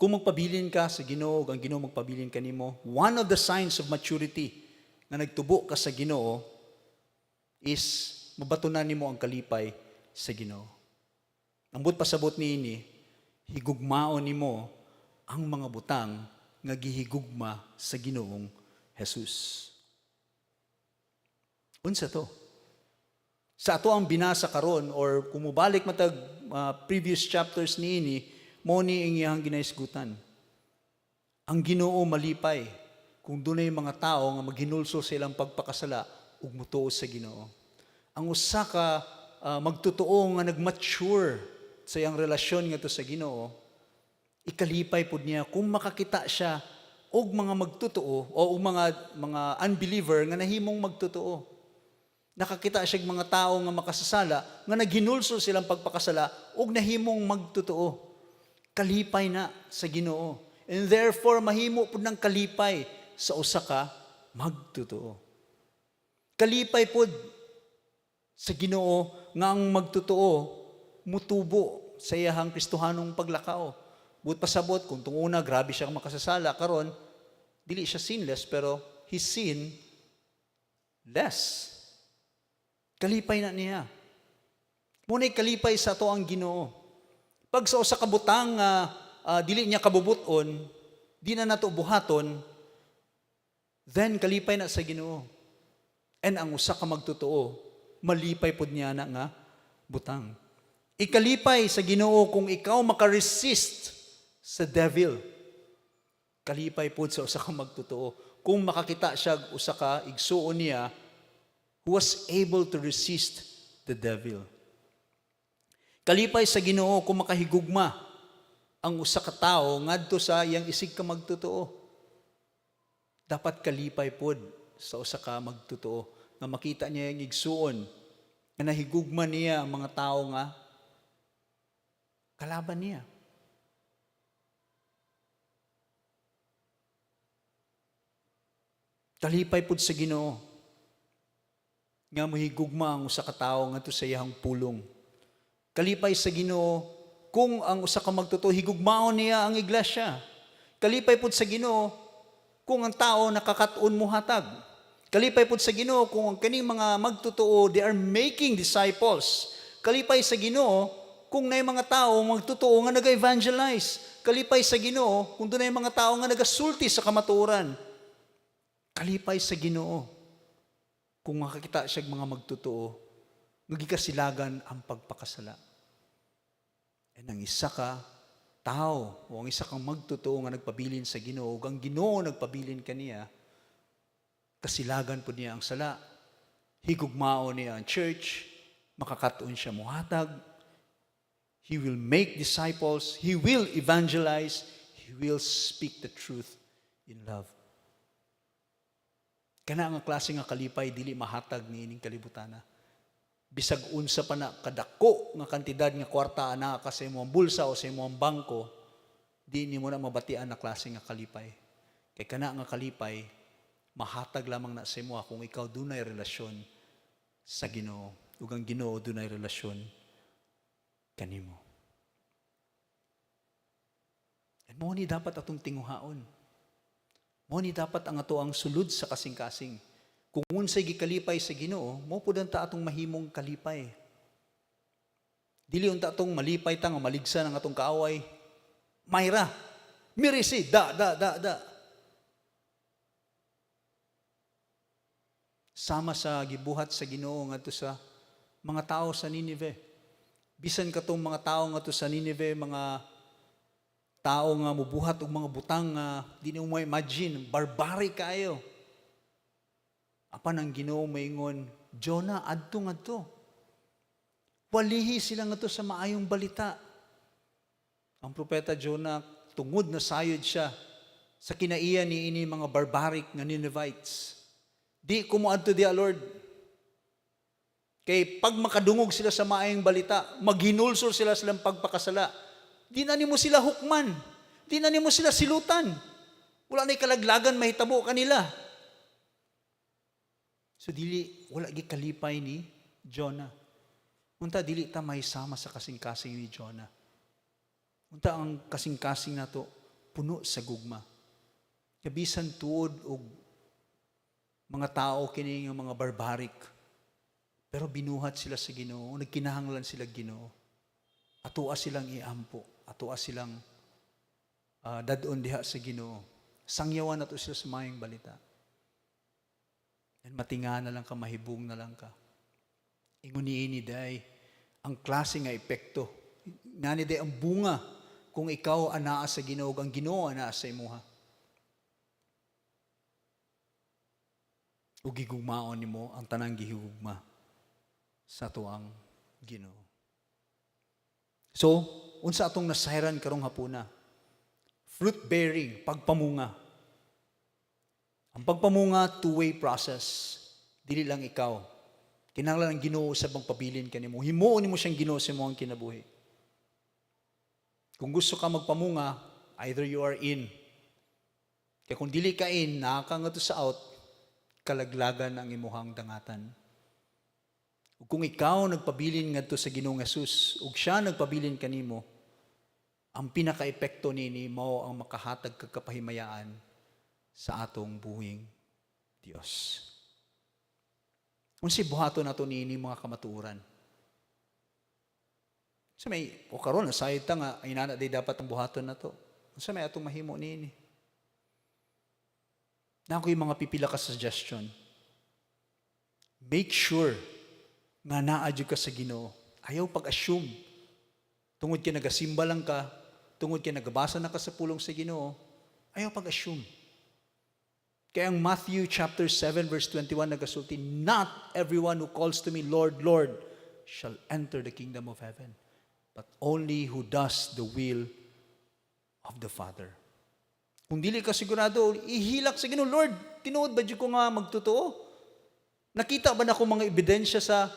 Kung magpabilin ka sa Ginoo, ug ang Ginoo magpabilin kanimo, one of the signs of maturity nga nagtubo ka sa Ginoo is mabatunan nimo ang kalipay sa Ginoo. Ang buot pasabot niini, higugmaon nimo ang mga butang nga gihigugma sa Ginoong Jesus. Unsa to? Sa ato ang binasa karon or kung mobalik matag previous chapters niini, mo ni ang iyang ginahisgutan. Ang Ginoo malipay kung dunay mga tao nga maghinulsol sa ilang pagpakasala ug mutuo sa Ginoo. Ang usa ka magtotoo nga nagmature sa iyang relasyon ngadto sa Ginoo, ikalipay pud niya kung makakita siya og mga magtotoo o og mga unbeliever nga nahimong magtotoo. Nakakita siya og mga tao nga makasasala nga naghinulsol silang pagpakasala ug nahimong magtotoo. Kalipay na sa Ginoo. And therefore mahimo pud ng kalipay sa usa ka magtotoo. Kalipay pud sa Ginoo nga ang magtotoo mutubo sa iyahang Kristohanong paglakaw. Buot pasabot kung tunguna grabe siya makasasala, karon dili siya sinless, pero he sin less. Kalipay na niya. Muna'y kalipay sa ato ang Ginoo. Pag sa usa ka butang nga dili niya kabubuton, di na nato buhaton, then kalipay na sa Ginoo. And ang usa ka magtotoo, malipay pod niya na nga butang. Ikalipay sa Ginoo kung ikaw makaresist sa devil. Kalipay pod sa usa ka magtotoo kung makakita siya og usa ka igsuon niya who was able to resist the devil. Kalipay sa Ginoo kung makahigugma ang usa ka tawo ngadto sa iyang isig ka magtotoo. Dapat kalipay pod sa usa ka magtotoo nga makita niya ang igsuon nga nahigugma niya ang mga tao nga kalaban niya. Kalipay pod sa Ginoo nga mohigugma ang usa ka tawo ngadto sa iyang pulong. Kalipay sa Ginoo kung ang usa ka magtotoo higugmaon niya ang iglesia. Kalipay pod sa Ginoo kung ang tao nakakaton mo hatag. Kalipay pod sa Ginoo kung ang kaning mga magtotoo, they are making disciples. Kalipay sa Ginoo kung naay mga tao magtotoo nga naga-evangelize. Kalipay sa Ginoo kung dunay mga tao nga nagasulti sa kamatuoran. Kalipay sa Ginoo kung makakita siya mga magtotoo nga gikasilagan ang pagpakasala. And ang isa ka tao o ang isa kang magtotoo nga nagpabilin sa Ginoo ug ang Ginoo nagpabilin kaniya, kasilagan po niya ang sala, higugmaon niya ang church, makakatuon siya muhatag, he will make disciples, he will evangelize, he will speak the truth in love. Kana nga klase nga kalipay dili mahatag niining kalibutana. Bisag unsa pa na kadako nga kantidad nga kwarta ana ka sa imong bulsa o sa imong bangko, di nimo na mabatian na klase nga kalipay. Kay kana nga kalipay mahatag lamang na sa imo kung ikaw dunay relasyon sa Ginoo ug ang Ginoo dunay relasyon kanimo. And mao ni dapat atong tinguhaon. Mao ni dapat ang ato ang sulod sa kasing-kasing. Kung unsay gikalipay sa Ginoo, mao pud ta atong mahimong kalipay. Dili unta atong malipay ta nga maligsan ang atong kaaway. Mayra, mirisi, da, da, da, da. Sama sa gibuhat sa Ginoo ngadto sa mga tao sa Nineveh. Bisan katong mga tao ngadto sa Nineveh, mga tao nga mubuhat og mga butang nga di nimo ma-imagine, barbaric kaayo. Apan ang Ginoo maingon, "Jonah, adto ngadto. Walihi sila ngadto sa maayong balita." Ang propeta Jonah, tungod na sayod siya sa kinaiya ni ini mga barbaric nga Ninevites. "Di ko moadto diya, Lord. Kay pag makadungog sila sa maayong balita, maghinulsol sila silang pagpakasala. Di na nimo sila hukman. Di na nimo sila silutan. Wala na'y kalaglagan mahitabo kanila." So dili, wala gi kalipay ni Jonah. Unta dili ta may sama sa kasing-kasing ni Jonah. Unta ang kasing-kasing nato puno sa gugma. Kabisan tuod og mga tao kini nga mga barbaric, pero binuhat sila sa Ginoo, nagkinahanglan sila Ginoo. Atoa silang iampo, atoa silang dad-on diha sa Ginoo. Sangyawan nato sila sa maayong balita. And matinga na lang ka, mahibong na lang ka. Ingon niini day, ang klase nga epekto. Nani day ang bunga kung ikaw anaa sa Ginoo, ang Ginoo anaa sa imuha. Ug gigugmaon nimo ang tanang gihigugma sa tuang Ginoo. So, unsa atong nasayran karong hapuna? Fruit bearing, pagpamunga. Ang pagpamunga, two-way process. Dili lang ikaw. Kinahanglan ang Ginoo sa bang pabilin kanimo. Himuon nimo siyang Ginoo sa imong kinabuhi. Kung gusto ka magpamunga, either you are in. Kaya kung dili ka in, naa ka ngadto sa out, kalaglagan ang imuhang dangatan. Ug kung ikaw nagpabilin ngadto sa Ginoong Jesus, ug siya nagpabilin kanimo, ang pinaka-epekto nini mao ang makahatag kag kapahimayaan sa atong buhing Dios. Unsay buhaton nato niini mga kamatuoran? Sa may o karon nasayod ta nga ay nana day dapat ang buhaton nato. Unsa may atong mahimo niini? Na ako yung mga pipila ka suggestion. Make sure nga naa jud ka sa Ginoo. Ayaw pag-assume. Tungod kay nagasimba lang ka, tungod kay nagabasa na ka sa pulong sa Ginoo, ayaw pag-assume. Kaya ang Matthew chapter 7 verse 21 nagasulti, "Not everyone who calls to me, 'Lord, Lord,' shall enter the kingdom of heaven, but only who does the will of the Father." Kung dili ka sigurado, ihilak sa Ginoo, "Lord, tinuod ba jud ko nga magtotoo? Nakita ba nako mga ebidensya sa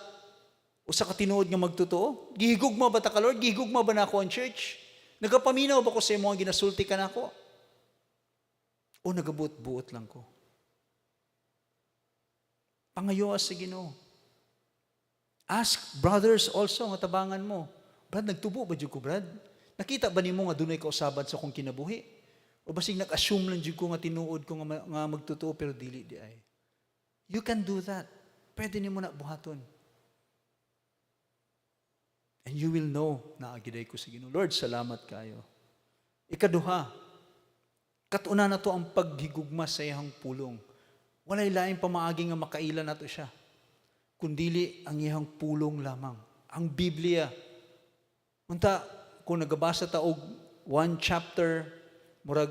usa ka tinuod nga magtotoo? Gihigugma ba ta ka, Lord? Gihigugma ba nako ang church? Nagapaminaw ba ko sa imo ang ginasulti ka nako? O nagabuot-buot lang ko?" Pangayoa sa Ginoo. Ask brothers also nga tabangan mo. "Brad, nagtubo ba jud ko, Brad? Nakita ba nimo nga dunay kausaban sa akong kinabuhi? O basig nag-assume lang jud ko nga tinuod ko nga magtotoo pero dili di ay?" You can do that. Pwede nimo na buhaton. And you will know na agiday ko sa Ginoo. Lord, salamat kayo. Ikaduha, katuna na to ang paghigugma sa iyang pulong. Walay laing pamaagi nga makaila nato siya, kundili ang iyang pulong lamang. Ang Biblia. Unta, kung Kung nagabasa ta og one chapter, murag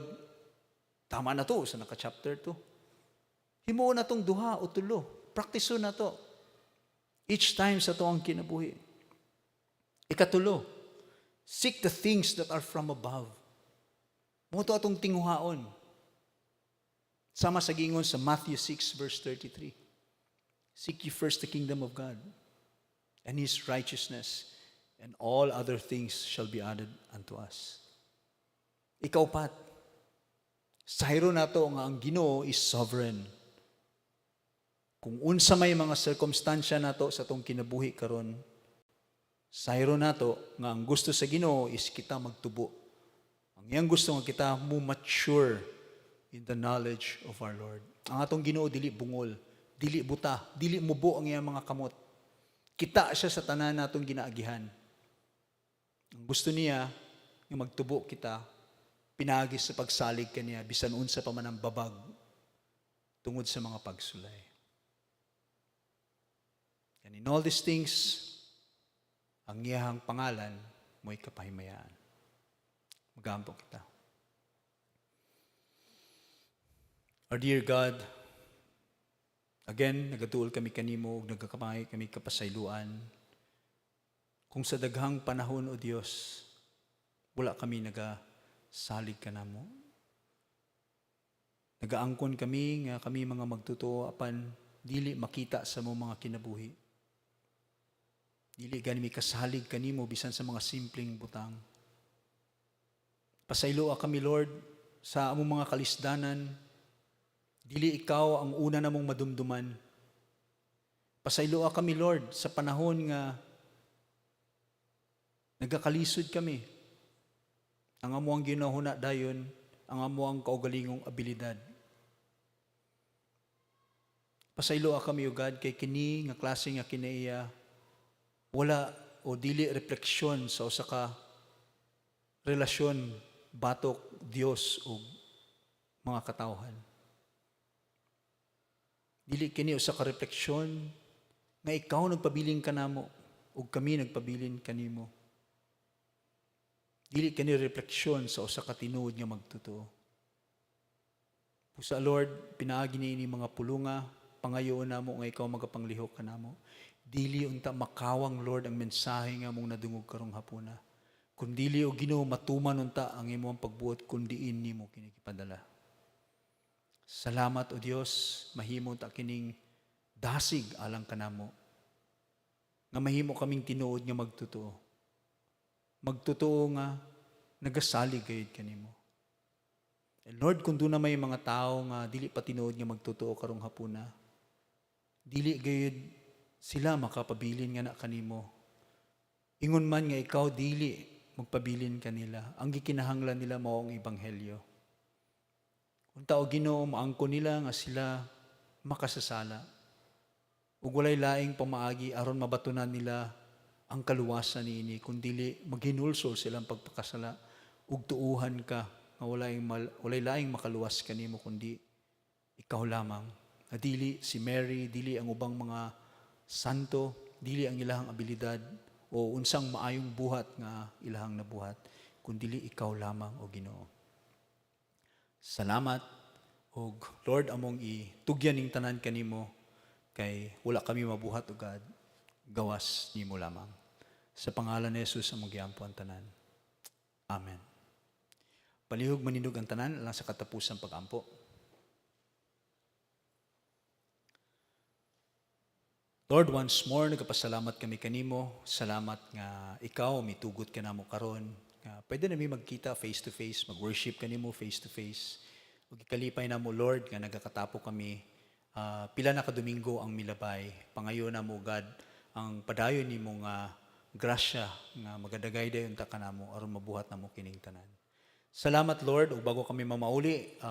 tama na to sa naka-chapter 2. Himuon na tong duha o tulo. Praktison na to. Each time sa atoang kinabuhi. Ikatulo, seek the things that are from above. Mao to atong tinguhaon. Sama sa gingon sa Matthew 6 verse 33. "Seek ye first the kingdom of God and His righteousness, and all other things shall be added unto us." Ikaupat, sayro nato nga ang Ginoo is sovereign. Kung unsa may mga sirkumstansya nato sa atong kinabuhi karon, sayro nato nga ang gusto sa Ginoo is kita magtubo. Ang iyang gusto nga kita mo mature in the knowledge of our Lord. Ang atong Ginoo dili bungol, dili buta, dili mubo ang iyang mga kamot. Kita siya sa tanan natong ginaagihan. Ang gusto niya nga magtubo kita pinaagi sa pagsalig kaniya bisan unsa pa man ang babag tungod sa mga pagsulay. And in all these things, ang iyahang pangalan mo'y kapahimayaan. Magampo kita. Our dear God, again, nagatuol kami kanimo ug nagakamay kami kapasayloan. Kung sa daghang panahon, O Dios, wala kami nagasalig kanamo. Nagaangkon kami nga kami mga magtotoo apan dili makita sa among mga kinabuhi. Dili gani mi kasalig kanimo bisan sa mga simpleng butang. Pasayloa kami, Lord, sa among mga kalisdanan. Dili ikaw ang una namong madumduman. Pasayloa kami, Lord, sa panahon nga nagakalisod kami. Ang among ginahuna dayon, ang among kaugalingong abilidad. Pasayloa kami, O God, kay kini nga klase nga kinaiya wala o dili refleksyon sa usa ka relasyon batok Dios ug mga katawhan. Dili kini usa ka refleksyon nga ikaw nagpabilin kanamo ug kami nagpabilin kanimo. Dili kini refleksyon sa usa ka tinuod nga magtotoo. Busa, Lord, pinaagi niini mga pulunga, pangayoon namo nga ikaw magapanglihok kanamo. Dili unta makawang, Lord, ang mensahe nga among nadungog karong hapuna. Kung dili, o Ginoo, matuman unta ang imong pagbuot kun diin nimo kini gipadala. Salamat, O Dios, mahimo ta kining dasig alang kanamo. Nga mahimo kaming tinuod nga magtotoo. Magtotoo nga nagasalig gayud kanimo. And Lord, kung duna may mga tao nga dili pa tinuod nga magtotoo karong hapuna, dili gayud sila makapabilin nga na kanimo. Ingon man nga ikaw dili magpabilin kanila. Ang gikinahanglan nila mao ang ebanghelyo. Unta, o Ginoo, maangko nila nga sila makasasala. Ug walay laing pamaagi aron mabatunan nila ang kaluwasan niini kun dili maghinulsol silang pagpakasala ug tuuhan ka nga walay laing makaluwas kanimo kundi ikaw lamang. Na dili si Mary, dili ang ubang mga santo, dili ang ilahang abilidad o unsang maayong buhat nga ilahang nabuhat, kundi ikaw lamang, o Ginoo. Salamat og Lord, among itugyan ning tanan kanimo kay wala kami mabuhat, o God, gawas nimo lamang. Sa pangalan ni Jesus among giampo ang tanan. Amen. Palihog manindog ang tanan alang sa katapusang pag-ampo. Lord, once more, nagpasalamat kami kanimo. Salamat nga ikaw, mitugot ka namo karon. Nga pwede nami magkita face to face, mag-worship kanimo face to face. Ug ikalipay namo, Lord, nga nagakatapo kami. Pila na ka Domingo ang milabay. Pangayo namo, God, ang padayon nimo nga grasya nga magadagay dayon ta kanamo aron mabuhat namo kining tanan. Salamat, Lord, ug bago kami mamauli,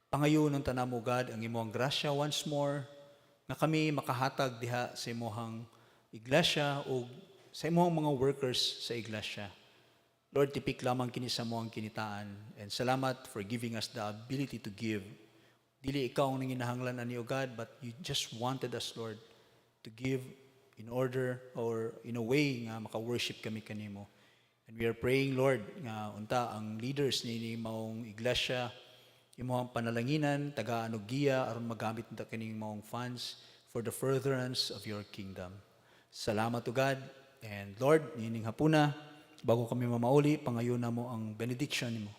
pangayo ng tanamo, God, ang imong grasya once more nga kami makahatag diha sa imong iglesia o sa imong mga workers sa iglesia. Lord, tipik lamang kini sa among kinitaan. And salamat for giving us the ability to give. Dili ikaw ang nanginahanglan ani, O God, but you just wanted us, Lord, to give in order or in a way nga maka-worship kami kanimo. And we are praying, Lord, nga unta ang leaders ni maong iglesia, imong panalanginan, tagaan og giya aron magamit unta kining maong funds for the furtherance of your kingdom. Salamat to God. And Lord, niining hapuna, bago kami mamauli, pangayo namo ang benediction nimo.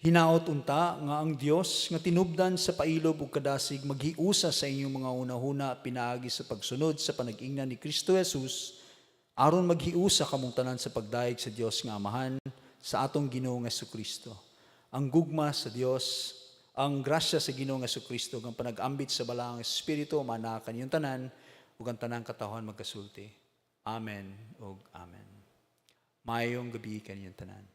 Hinaot unta nga ang Dios nga tinubdan sa pailob ug kadasig maghiusa sa inyong mga hunahuna pinaagi sa pagsunod sa panag-ingnan ni Kristo Jesus, aron maghiusa kamong tanan sa pagdayeg sa Dios nga Amahan sa atong Ginoong Kristo. Ang gugma sa Dios, ang grasya sa Ginoong Kristo ug ang panag-ambit sa Balaang Espiritu maanaa kaninyong tanan ug ang tanang katawhan magkasulti. Amen ug amen. Maayong gabi kaninyong tanan.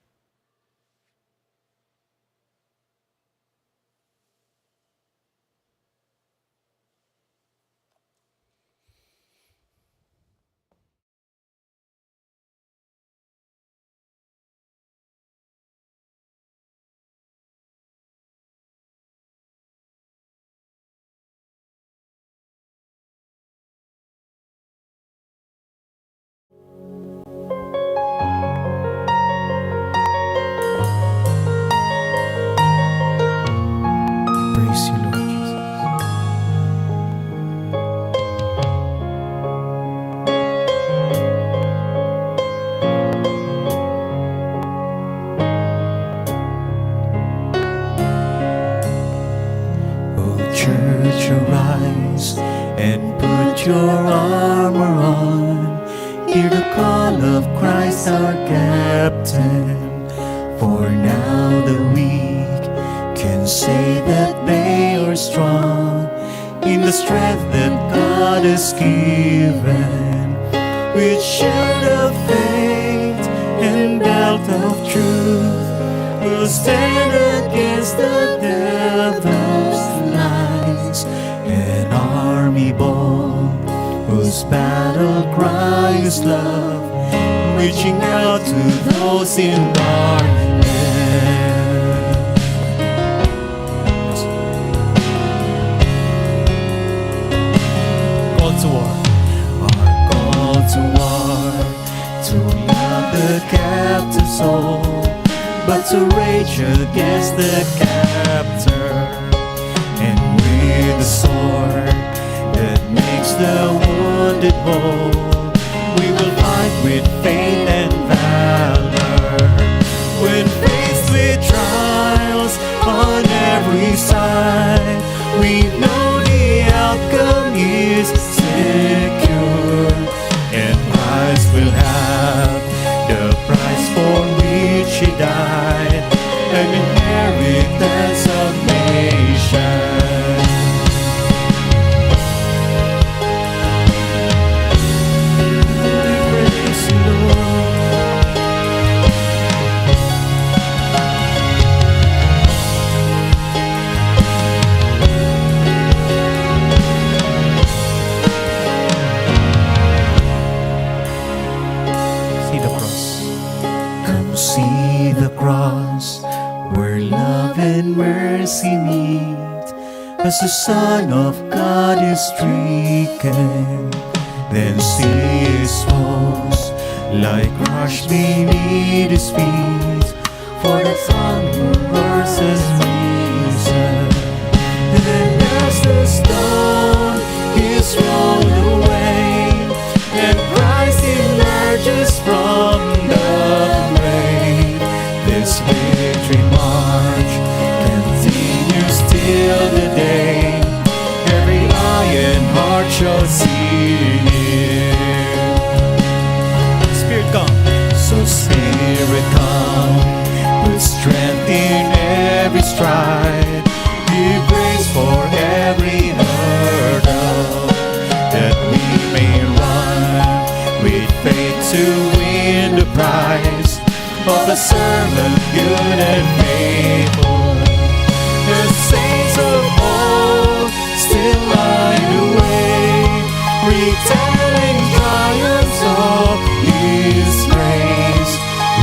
Praise you, Lord Jesus. O church, arise and put your armor on. Hear the call of Christ our captain. For now the weak can say that they are strong in the strength that God has given. With shield of faith and belt of truth, we'll stand against the devil's lies. An army bold, whose battle cry is love, reaching out to those in darkness. Call to war. Are called to war, to love the captive soul, but to rage against the captor. And with the sword that makes the wounded whole, we will fight with faith and valor. When faced with trials on every side, we know the outcome is secure, and Christ will have the prize for which He died, an inheritance of nations. We praise you, Lord. See the cross. Come see the cross where love and mercy meet as the Son of God is stricken. Then see his foes like crushed beneath his feet, for the Son who versus risen. And as the stone is rolled away, and Christ emerges from the grave, this victory march continues till the day every eye and heart shall see Him. Spirit, come. So Spirit, come, put strength in every stride, give grace for every hurdle, that we may run with faith to win the prize of the servant good and faithful. The saints of old still light the way, retelling triumphs of His grace.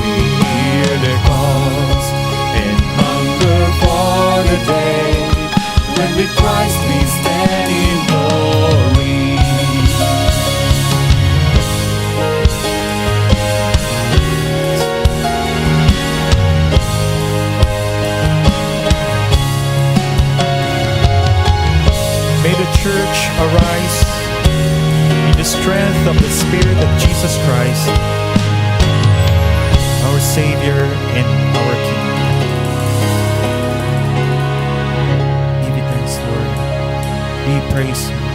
We hear their calls and hunger for the day when with Christ we stand in glory. Arise in the strength of the Spirit of Jesus Christ, our Savior and our King. Give you thanks, Lord. We praise you.